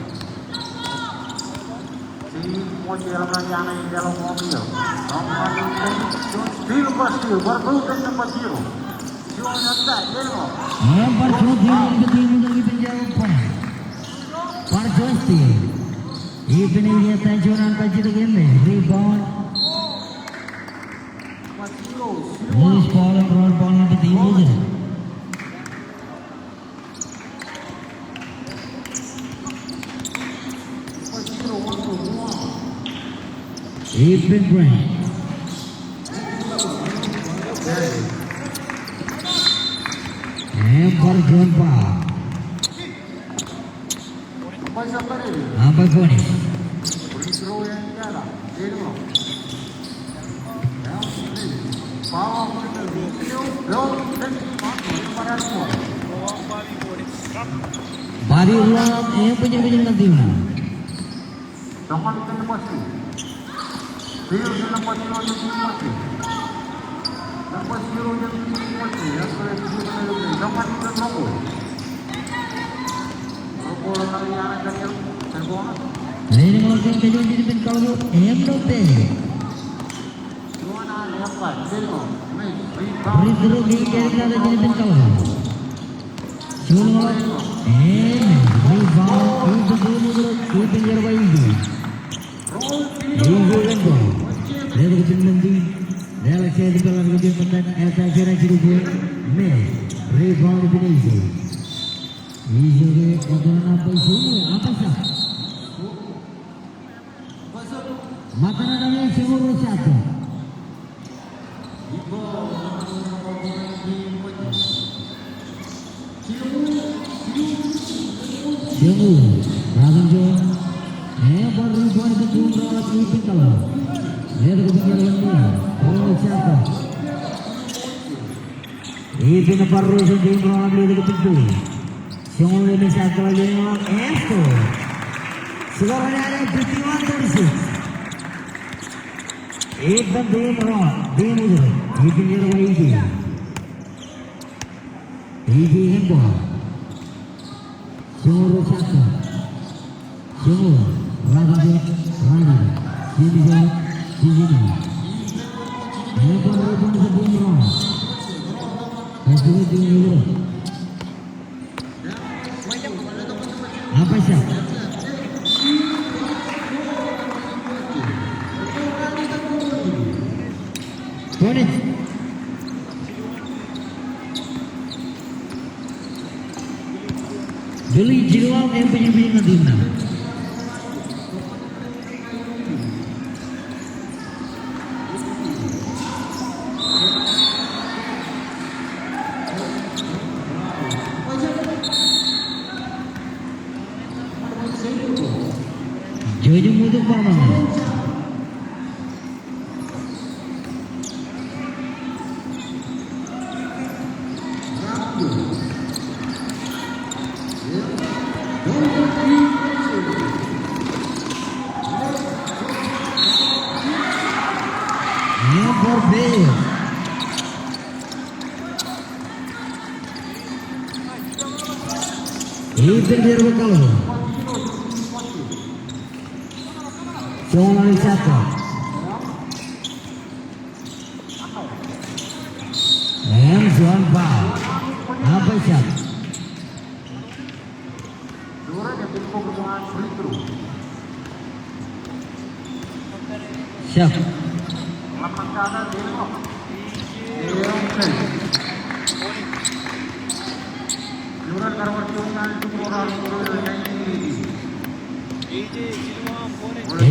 Timothy, eḷaññe ear iaan in deḷọñ home run. Nōṃba, steal, bar steal, bar bōk nōṃba zero. Juon eo, juon eo. Nōṃba juon, juon eo, juon eo, juon eo. Bar juon steal. Ippān ej etan juon an bajjitōk eo, rebound. Loose ball im rọọl ball ṇe ilo team Ujara. Ippān Brent. Im bar juon foul. Umpire Boni. Bobby Lam, im bwijin bwijin ñan team ṇe. Ledik ḷọk kōn kōjwōj ippān kaḷoor, im ṇo pād. Free throw, kein kaṇ ṇa ilo ippān kaḷoor. Juon eo, im rebound, ippān, ippān jerbal eo. Ije kōn ball. Letok ippān team. Leḷọk jersey number, leḷọk ippān team, ṃōttan, eta jera jilu point. Im rebound ippān Ije. Ije ke, eta nōṃba juon, umpire. Ṃōttan eo, juon eo, shot clock. Joñoul, ratimjuon. Im bar rebound eo, juon eo, ippān kaḷoor. Letok ippān kaḷoor. Ippān bar rebound eo, juon eo, letok ippān kaḷoor. Joñoul im shot clock eo, im score. Score eo ej fifty-one thirty-six. Ippān team Ro, team Ujara, ippān jerbal eo. Ije kōn ball. Joñoul ruo shot clock. Joñoul, ratimjuon, ratimjuon. Jimjuon, jijino. Im bar rebound eo, team Ro. Ej team Ujara. Umpire. Point. Billy Jilwal im bwijin bwijin ñan team ṇe. Jojo Mutuk bar ṃōṇōṇō. Number five. Ippān jerbal kaḷoor. Joñoul im shot clock. Im juon foul. Umpire shot. Shot.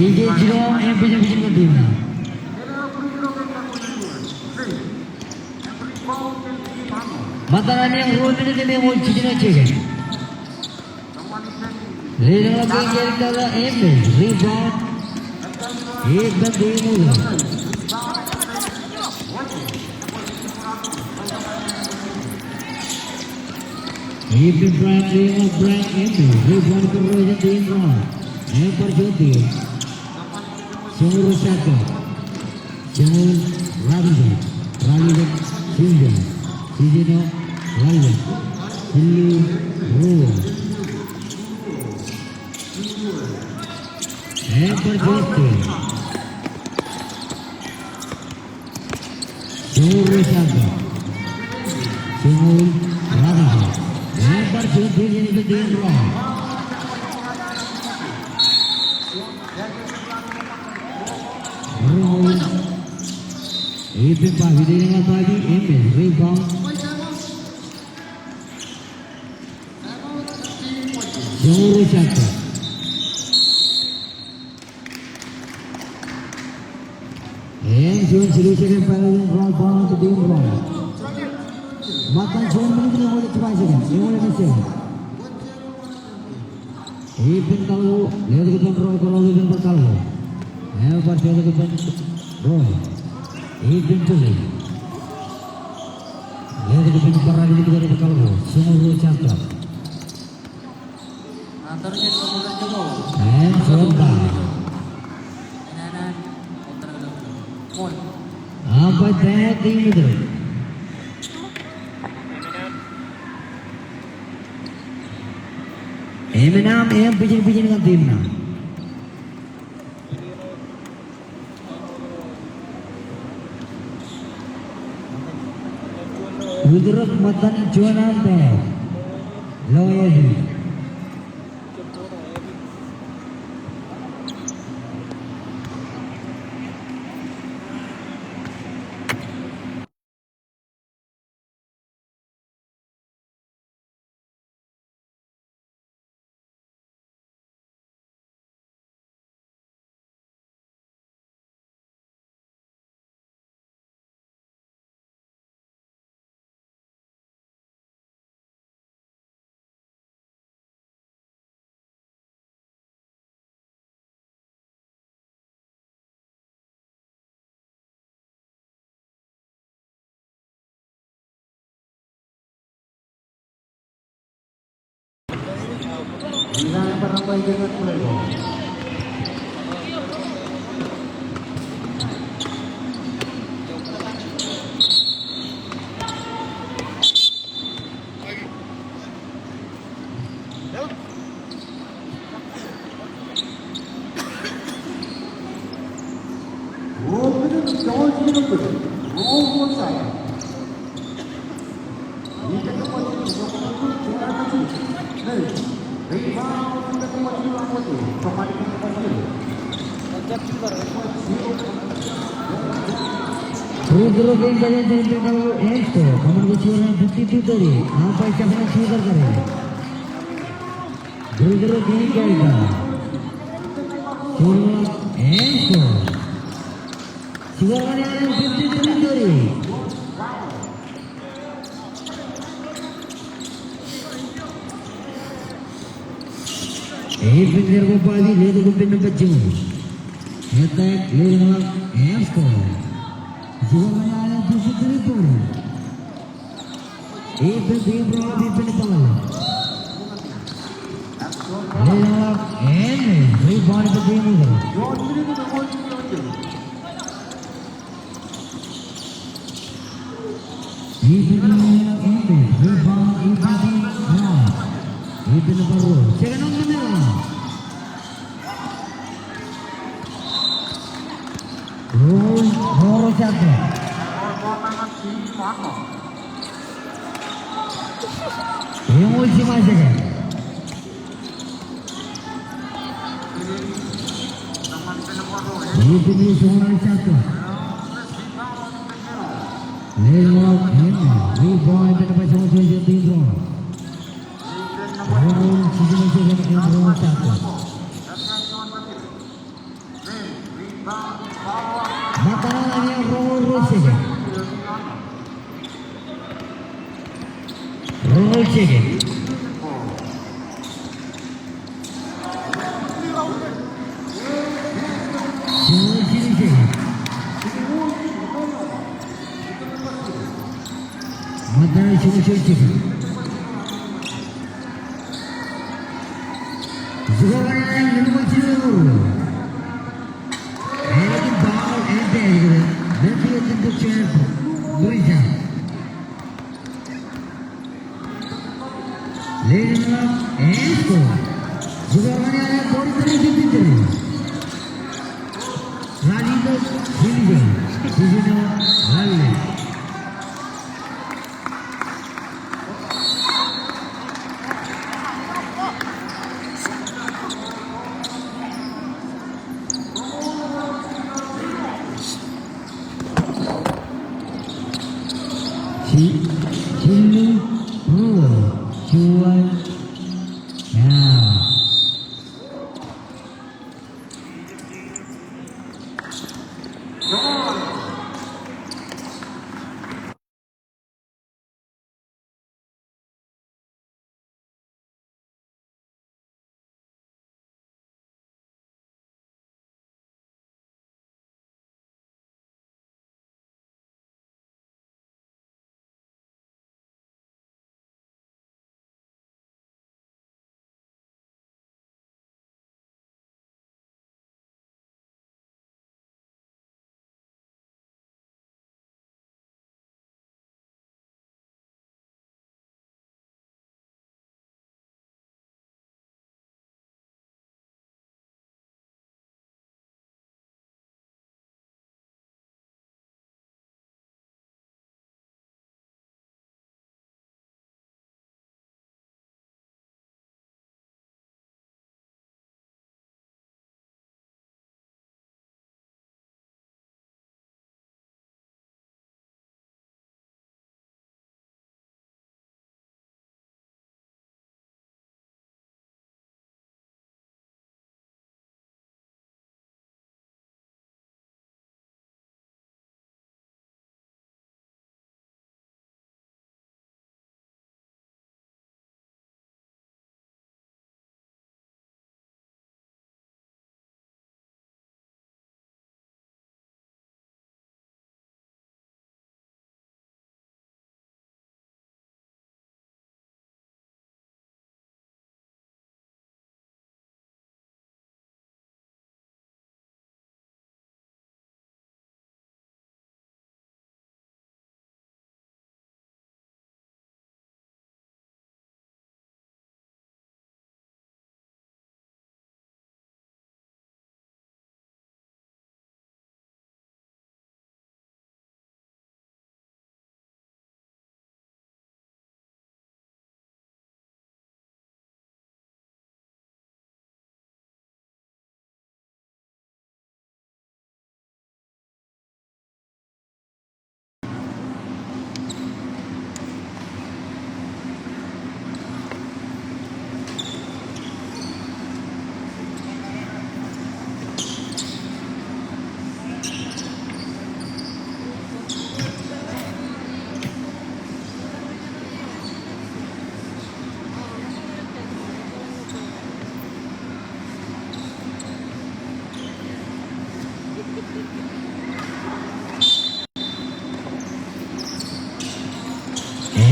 Ije Jilwal im bwijin bwijin ñan team ṇe. Ṃōttan eo, ruo minit im eñoul jiljino seconds. Leḷọk ñan Kevin Talo, Emil, rebound. Ippān team Ṃootōl. Ippān Brian, leḷọk Brian, Emil, rebound kōrā jān team Ṃootōl. Eṃṃan juon team. Joñoul ruo shot clock. Joñoul ralitōk, ralitōk junior, junior ralitōk, jiljilimjuon. Eṃṃan juon team. Joñoul ruo shot clock. Joñoul ralitōk. Eṃṃan juon team, team Ṃootōl. Ippān Bobby, leḷọk Bobby, Emil, rebound. Joñoul ruo shot clock. Eṃṃan juon jilu second, rebound, team Ṃootōl. Ṃōttan juon minit eñoul jiba second, eñoul second. Ippān Kalgo, letok ippān Ro, Ro ippān bar Kalgo. Ebar letok ippān Ro. Ippān Tuli. Letok ippān bar, letok ippān Kalgo. Joñoul ruo shot clock. Eṃṃan juon foul. Umpire, team Ṃootōl. Eṃṃan aṃ, eṃṃan bwijin bwijin ñan team ṇe. Utrōk ṃōttan juon umpire. Lo ewi. Free throw kein kaje, Jayanta Kalgo, āinwōt kōṃṃan kōj juon raan fifty-two thirty, umpire jabdewōt jutak kōrā. Free throw kein kaje. Juon raan, āinwōt kōj. Juon raan, fifty-three thirty. Ippān Jerko Bobby, letok ippān nōṃba jilu. Attack, letok ḷọk, and score. Juon raan, fifty-three thirty. Ippān team Ro, ippān Bobby. Letok ḷọk, and rebound ippān team Ro. Ippān nōṃba, rebound, ippān nōṃba ruo. Second on the mirror. Ruo, ruo, ruo, second. Eñoul jiṃa second. Ippān eo juon raan shot clock. Leḷọk, eṃṃan, rebound, ippān nōṃba juon, juon, juon, team Ro. Ruo, jiṃa second, eṃṃan, ruo, shot clock. Ṃōttan eo an ej ruo, ruo, second. Ruo, ruo, second. Score eo ej ball eo ej bad kōn Matthew Tinduk Chad Brisa. Ledik ṇe ḷọk, ej score. Score eo ej forty-three fifty-three. Ralitōk Silijo, Silijo Ralitōk. Ji-, Jimmy Brewer, Juwan, ya.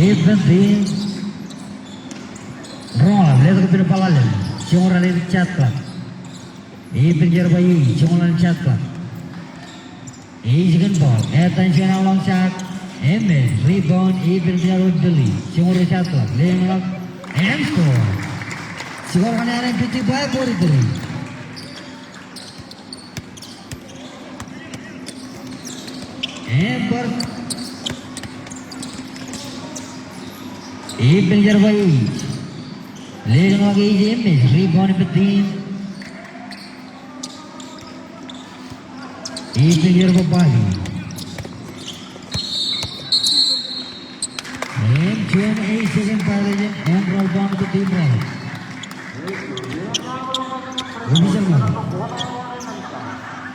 Epen team. Roñḷọk, letok ippān ball eo. Joñoul ralitōk shot clock. Epen jerbal eo, joñoul ralitōk shot clock. Ej kōn ball, etan juon ḷọk shot, emej, rebound, epen jerbal Billy, joñoul ruo shot clock, leḷọk, and score. Score eo ej fifty-five forty-three. Ebar. Epen jerbal eo. Leḷọk ej emej, rebound eo ej team. Epen jerbal Bali. Im juon ej second violation, im rebound eo ej team Ralitōk. Official ṇe.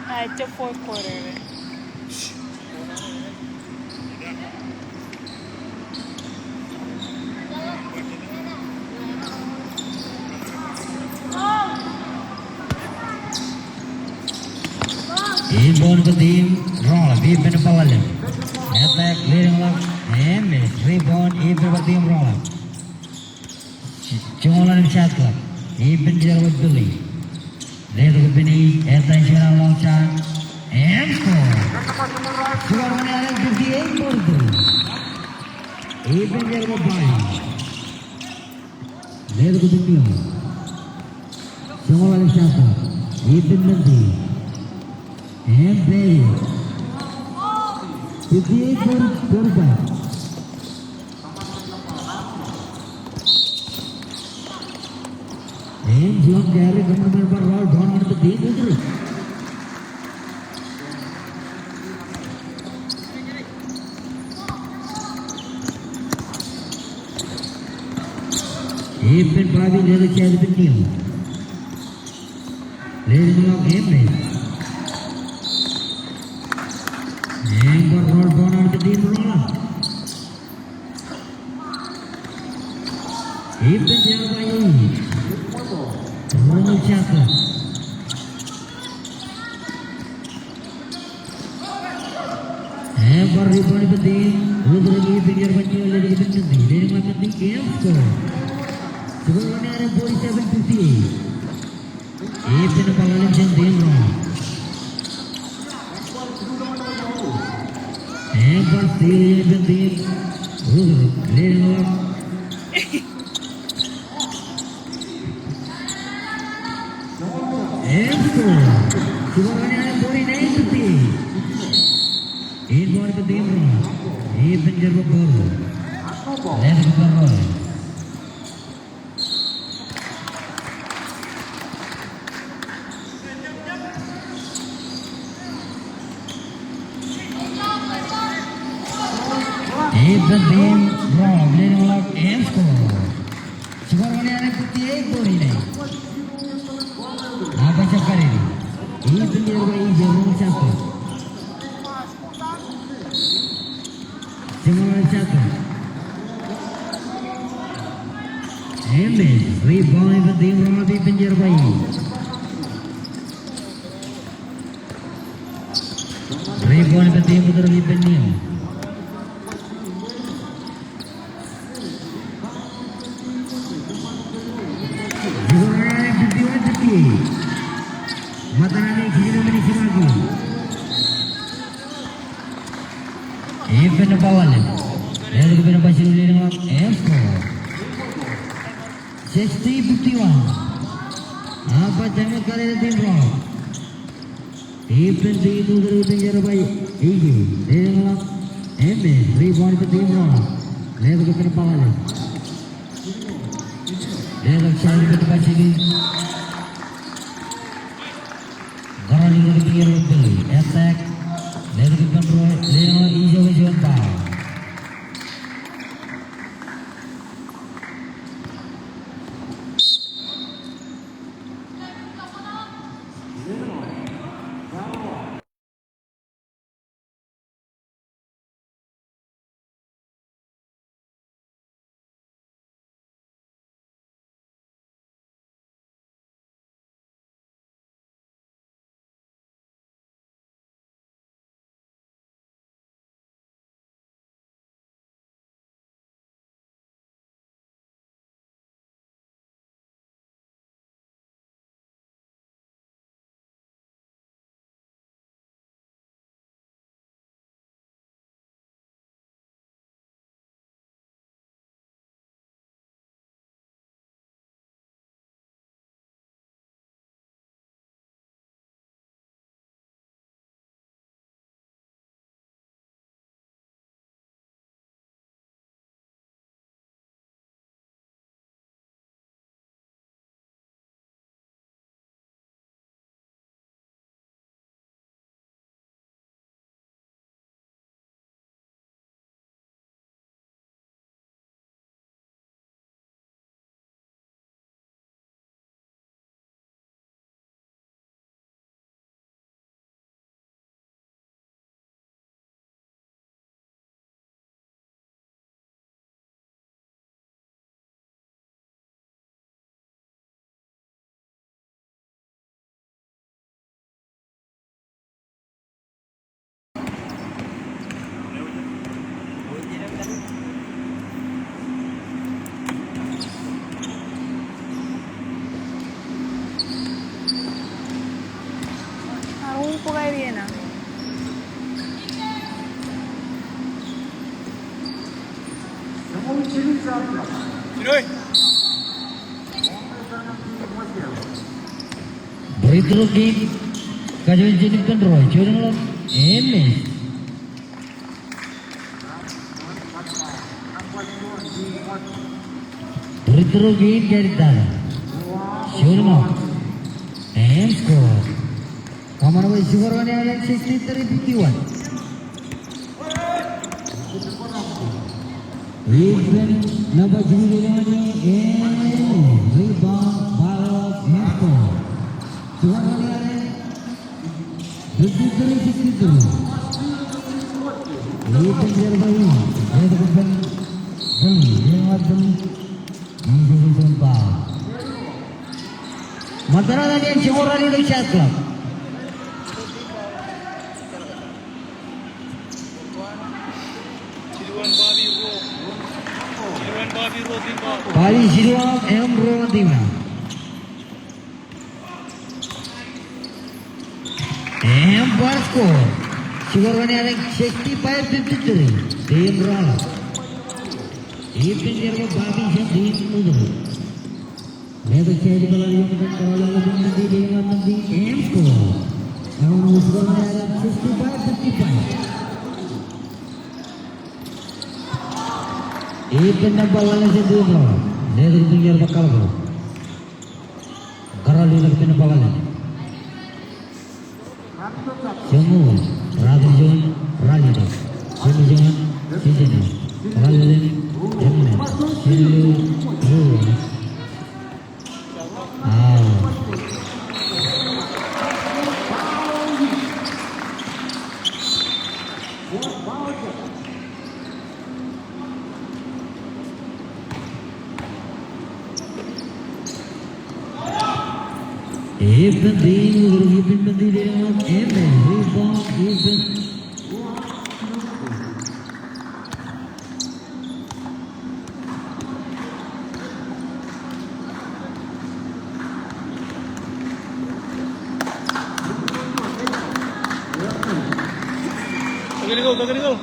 Ah, ej fourth quarter. Im ball eo ej team Ralitōk, epen ball eo. Attack, leading ḷọk. Eṃṃan, rebound, ippān bar team Roḷaḷ. Joñoul ḷalem shot clock. Ippān jerbal Billy. Letok ippān ij, attention ḷọk shot. And score. Score eo ej fifty-eight forty-three. Ippān jerbal Billy. Letok ippān Neo. Joñoul ḷalem shot clock. Ippān Mendez. And Billy. Fifty-eight forty-five. Im juon carry kōṃṃan bar roll, rebound eo ej ippān team Utdrō. Ippān Bobby, letok shot ippān Neo. Letok ḷọk Emmet. Im bar roll, rebound eo ej ippān team Roḷaḷ. Ippān jerbal Billy. Roñoul shot clock. Im bar rebound ippān team Utdrō, ippān jerbal Neo, letok ippān Mendez. Letok ḷọk Mendez, im score. Score eo ej forty-seven fifty-eight. Ippān bar ḷalem jān team Roḷaḷ. Im bar steal ippān team Utdrō. Letok ḷọk. Im score. Score eo ej forty-nine fifty-eight. Rebound ippān team Roḷaḷ. Ippān jerbal Boro. Letok ippān Roḷaḷ. Ippān team Roḷaḷ, letok ḷọk im score. Score eo ej fifty-eight forty-nine. Aṃ ba jab karidik. Ippān jerbal Ije, roñoul shot clock. Joñoul ḷalem shot clock. Im rebound ippān team Roḷaḷ, ippān jerbal Ije. Rebound ippān team Utdrō, ippān Neo. Fifty-one fifty-eight. Ṃōttan eo ej kiiō men ej jiṃa kiiō. Ippān nōṃba ḷalem. Letok ippān nōṃba jilu, letok ḷọk im score. Sixty fifty-one. Aṃ ba jab karidik team Roḷaḷ. Ippān team Utdrō, ippān jerbal Ije. Letok ḷọk. Im rebound ippān team Roḷaḷ. Letok ippān nōṃba ḷalem. Letok shot ippān nōṃba jilu. Kōrā ḷọk ippān jerbal Billy. Attack. Letok ippān Roy. Letok ḷọk, ijo ej juon foul. Bukā area ṇe. Free throw kick, kajoor ej jino ippān ruo, juon ḷọk, eṃṃan. Free throw kick, kajoor ej jino, juon ḷọk, eṃ score. Kōṃṃan bwe score eo an ej sixty-three fifty-one. Ippān nōṃba jilu eo an, rebound by Mesko. Score eo an fifty-three sixty-three. Ippān jerbal, ippān jerbal. Ṃōttan an ej joñoul ralitōk shot clock. Bobby jilu eo im ruo an team eo. Im bar score. Score eo an ej sixty-five fifty-three. Team Roḷọk. Ippān jerbal Bobby jān team Utọrọk. Letok jān ball eo an, kōrọọl ḷọk ippān team Utọrọk im score. Eñin score eo an ej sixty-five fifty-five. Ippān nōṃba ḷalem jān team Roḷọk. Letok ippān jerbal Kalbōḷ. Kōrọọl ḷọk ippān nōṃba ḷalem. Joñoul, ralitōk juon, ralitōk. Jimjuon, jijino. Ḷalem, eṃṃan. Jilu, ruo. Awa. Ippān team Utọrọk, ippān team Utọrọk, eṃṃan, rebound, ippān. Technical, technical.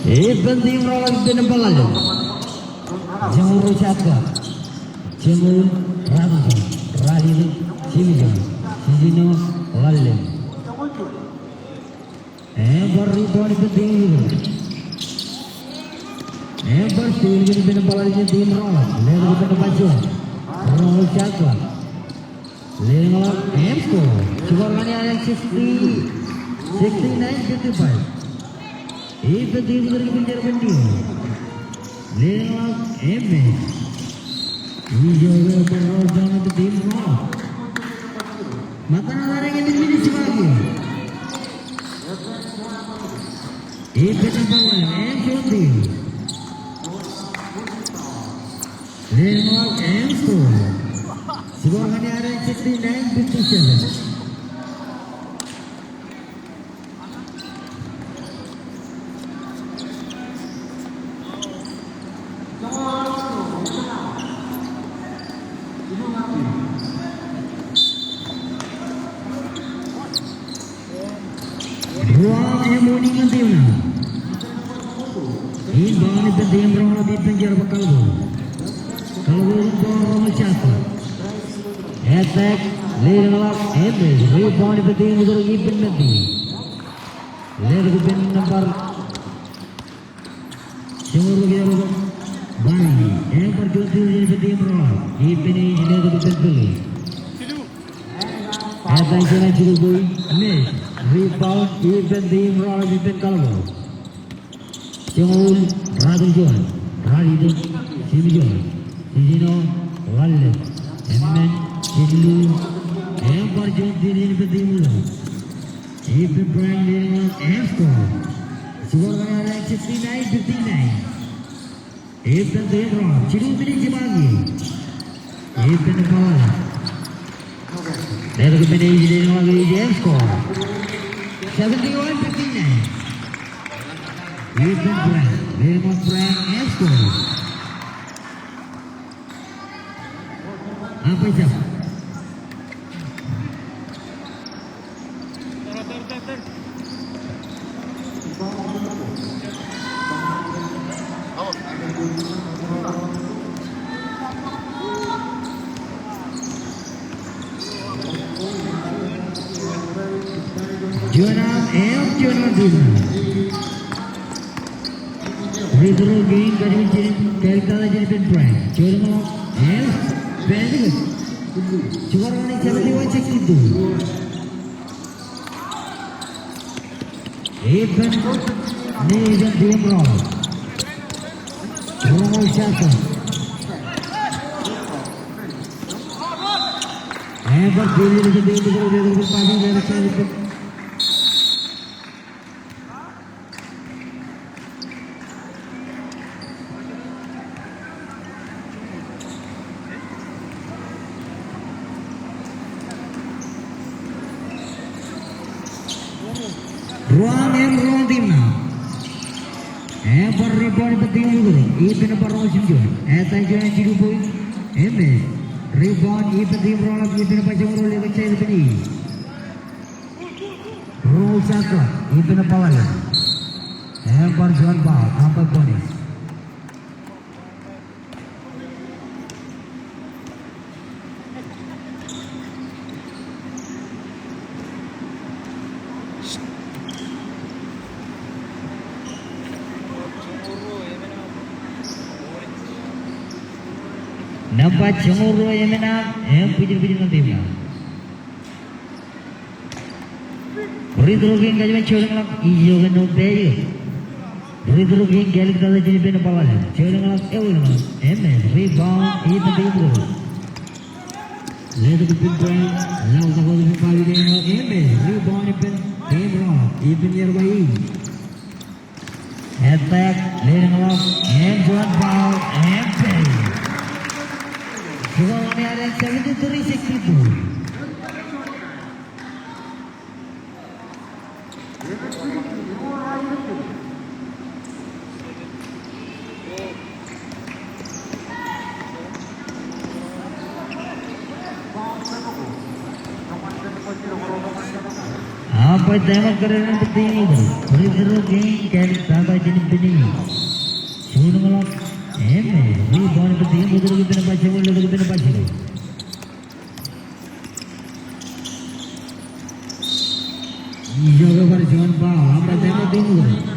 Ippān team Roḷọk ippān nōṃba ḷalem. Joñoul ruo shot clock. Joñoul, ralitōk, ralitōk, jimjuon, jijino, ḷalem. Im bar rebound ippān team Utọrọk. Im bar steal ippān nōṃba ḷalem jān team Roḷọk. Letok ippān nōṃba juon. Joñoul shot clock. Lelōñḷọk im score. Score eo an ej sixty, sixty-nine fifty-five. Ippān team Utọrọk ippān jerbal eo. Lelōñḷọk im miss. Ijo eo bar rebound ippān team Roḷọk. Ṃōttan an ej minit jibaki. Ippān nōṃba ḷalem, eṃ juon team. Lelōñḷọk im score. Score eo an ej sixty-nine fifty-seven. Ruo im warning ñan team ṇe. Inbound ippān team Roḷọk ippān jerbal Kalbōḷ. Kalbōḷ im ball roñoul jabōt. Attack, lelōñḷọk, im miss. Rebound ippān team Utọrọk ippān men team. Letok ippān nōṃba joñoul ruo, Bobby. Im bar juon steal ippān team Roḷọk. Ippān ej letok ippān Billy. Attack jān jilu bwe, miss. Rebound ippān team Roḷọk ippān Kalbōḷ. Joñoul, ralitōk juon, ralitōk, jimjuon, jijino, ḷalem, eṃṃan, jilu, im bar juon steal ippān team Utọrọk. Ippān Brian, lelōñḷọk im score. Score eo an ej sixty-nine fifty-nine. Ippān team Roḷọk, jilu minit jibaki. Ippān Paḷḷaḷ. Letok ippān ej, letok ippān ej, and score. Seventy-one fifty-nine. Ethan Bryan, letok ippān Bryan, and score. Ampajjab. Juon aṃ, im juon aṃ team. Free throw kein, kajjien jān, kajjien jān ippān Bryan. Juon aṃ, im, basket. Score eo an seventy-one sixty-two. Ippān Nathan Timro. Roñoul jatōb. Ebar Ruo aṃ im ruo aṃ team ṇe. Ebar rebound ippān team Utdrōk. Ippān bar roñoul jiljilimjuon. Etan juon jilu point. Im rebound ippān team Ro ḷap, ippān bar joñoul ruo, letok ijjab ippān e. Roñoul jatōb, ippān Paḷḷaḷ. Ebar juon foul, ampaj point. Nōṃba joñoul ruo im eṇ aṃ, im bwijin bwijin ñan team ṇe. Free throw kein kajjien jān juon ḷap, ijo ke no basket. Free throw kein kālik tata jān ippān Paḷḷaḷ. Juon ḷap, eoon ḷap, im rebound ippān team Utdrōk. Letok ippān Bryan, laḷtak wōt ippān Pavi, im rebound ippān team Ro, ippān Ierba E. Attack, leading off, and one foul, and pay. Score eo an seventy-three sixty-two. Ampaj taiṃ eo kōrā eo an team Utdrōk. Free throw kein kālik tata jān ippān e. Juon ḷap. Im rebound ippān team Utdrōk, ippān bar joñoul, letok ippān bar joñoul. Ijo ke bar juon foul, ampaj taiṃ eo team Utdrōk.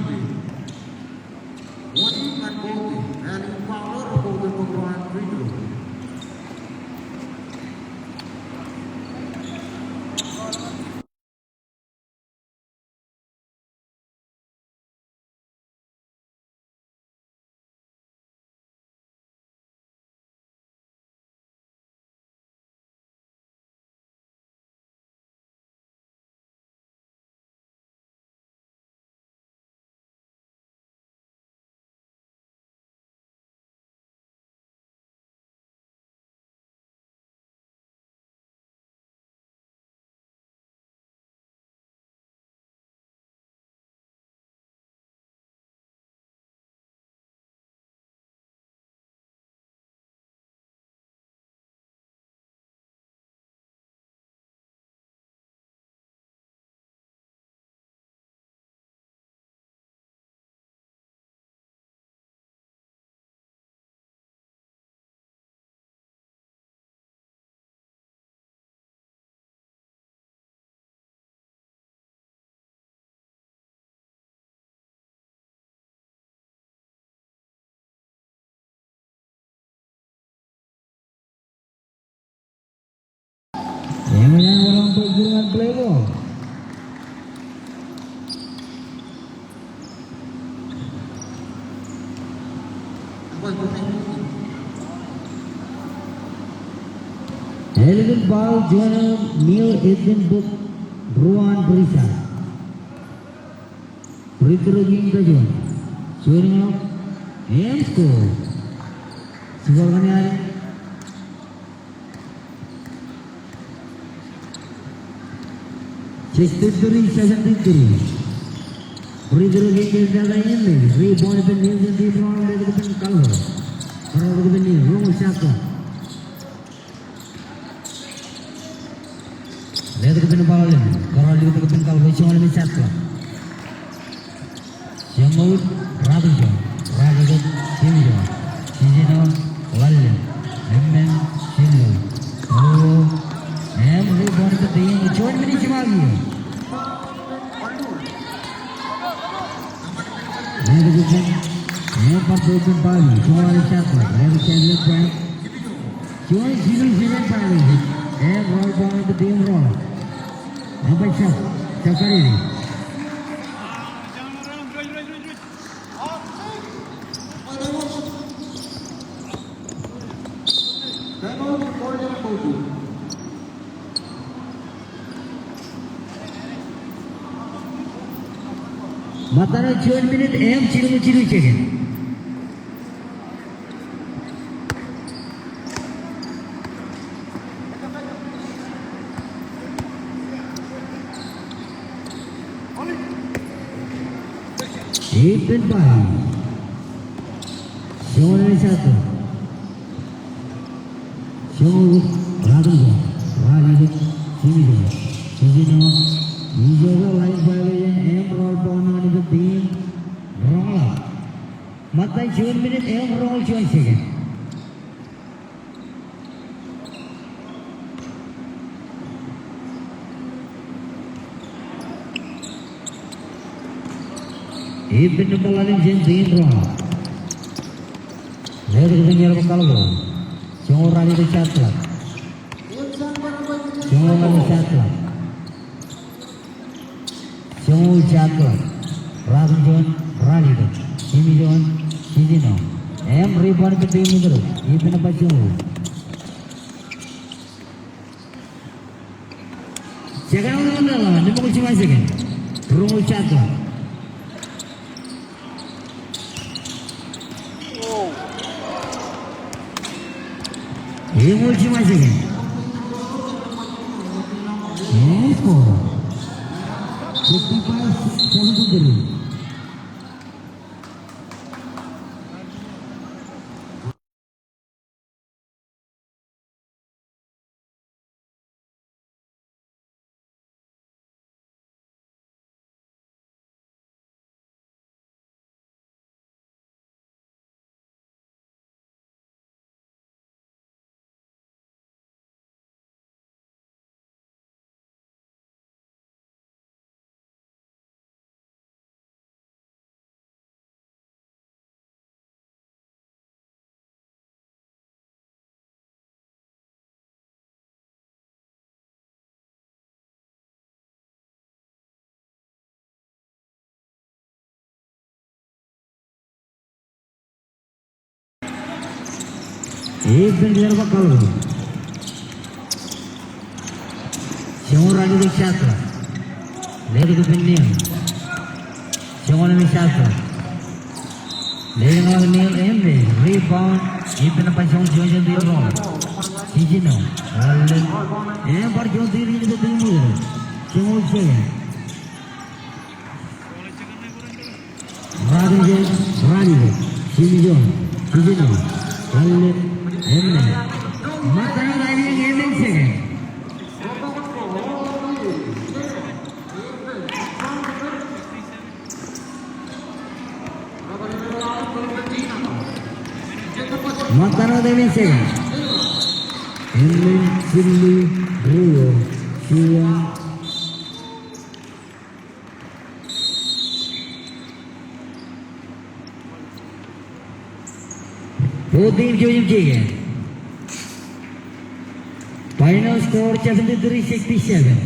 Eṃōj an wōt aṃ play ball. Ālikin foul juon eo an Neil Edwin Book, ruo an Brisa. Free throw kein kajuon. Juon eo im score. Score kaṇe ad. Sixty-three seventy-three. Free throw kein jab ej made. Rebound ippān Nielsen, team Roñoul, letok ippān Kalbo. Kalbo letok ippān Nielsen, roñoul shot clock. Letok ippān Paul Lin. Kalbo letok ippān Kalbo, joñoul emān shot clock. Joñoul, ratimjuon, ratimjuon, jimjuon, jijino, ḷalem, emān, jillu, ruo, im rebound ippān team, juon minit jiṃa kiiō. Letok ippān, im bar ippān Bobby, joñoul emān shot clock, letok ippān Bobby. Juon jilu seven violation. Im rebound ippān team Roñoul. Umpire, jab karidik. Ṃōttan eo juon minit im jilñuul jilu second. Ippān Bobby. Joñoul emān shot clock. Joñoul, ratimjuon, ralitōk, jimjuon, jijino, ijo ko line violation im rebound ṇe ippān team Roñoul. Ṃōttan juon minit im roñoul juon second. Ippān nōṃba ḷalem jān team Roñoul. Letok ippān Kalbo. Joñoul ralitōk shot clock. Joñoul ḷalem shot clock. Joñoul shot clock. Ratimjuon, ralitōk, jimjuon, jijino. Im rebound ippān team Minterok. Ippān nōṃba joñoul. Second eo ṇe ḷọk, limñoul jiṃa second. Roñoul shot clock. Eñoul jiṃa second. Eñoul score. Fifty-five seventy-three. Ippān Kalbo. Joñoul ralitōk shot clock. Letok ippān Neil. Joñoul emān shot clock. Letok ippān Neil im rebound. Ippān nōṃba joñoul juon jān team Roñoul. Jijino. Ḷalem. Im bar juon team Minterok. Joñoul second. Ratimjuon, ralitōk, jimjuon, jijino, ḷalem, emān. Ṃōttan eo aer ej emān second. Ṃōttan eo aer emān second. Emān, jillu, ruo, juon. Both team jouj im jeke. Final score seventy-three sixty-seven.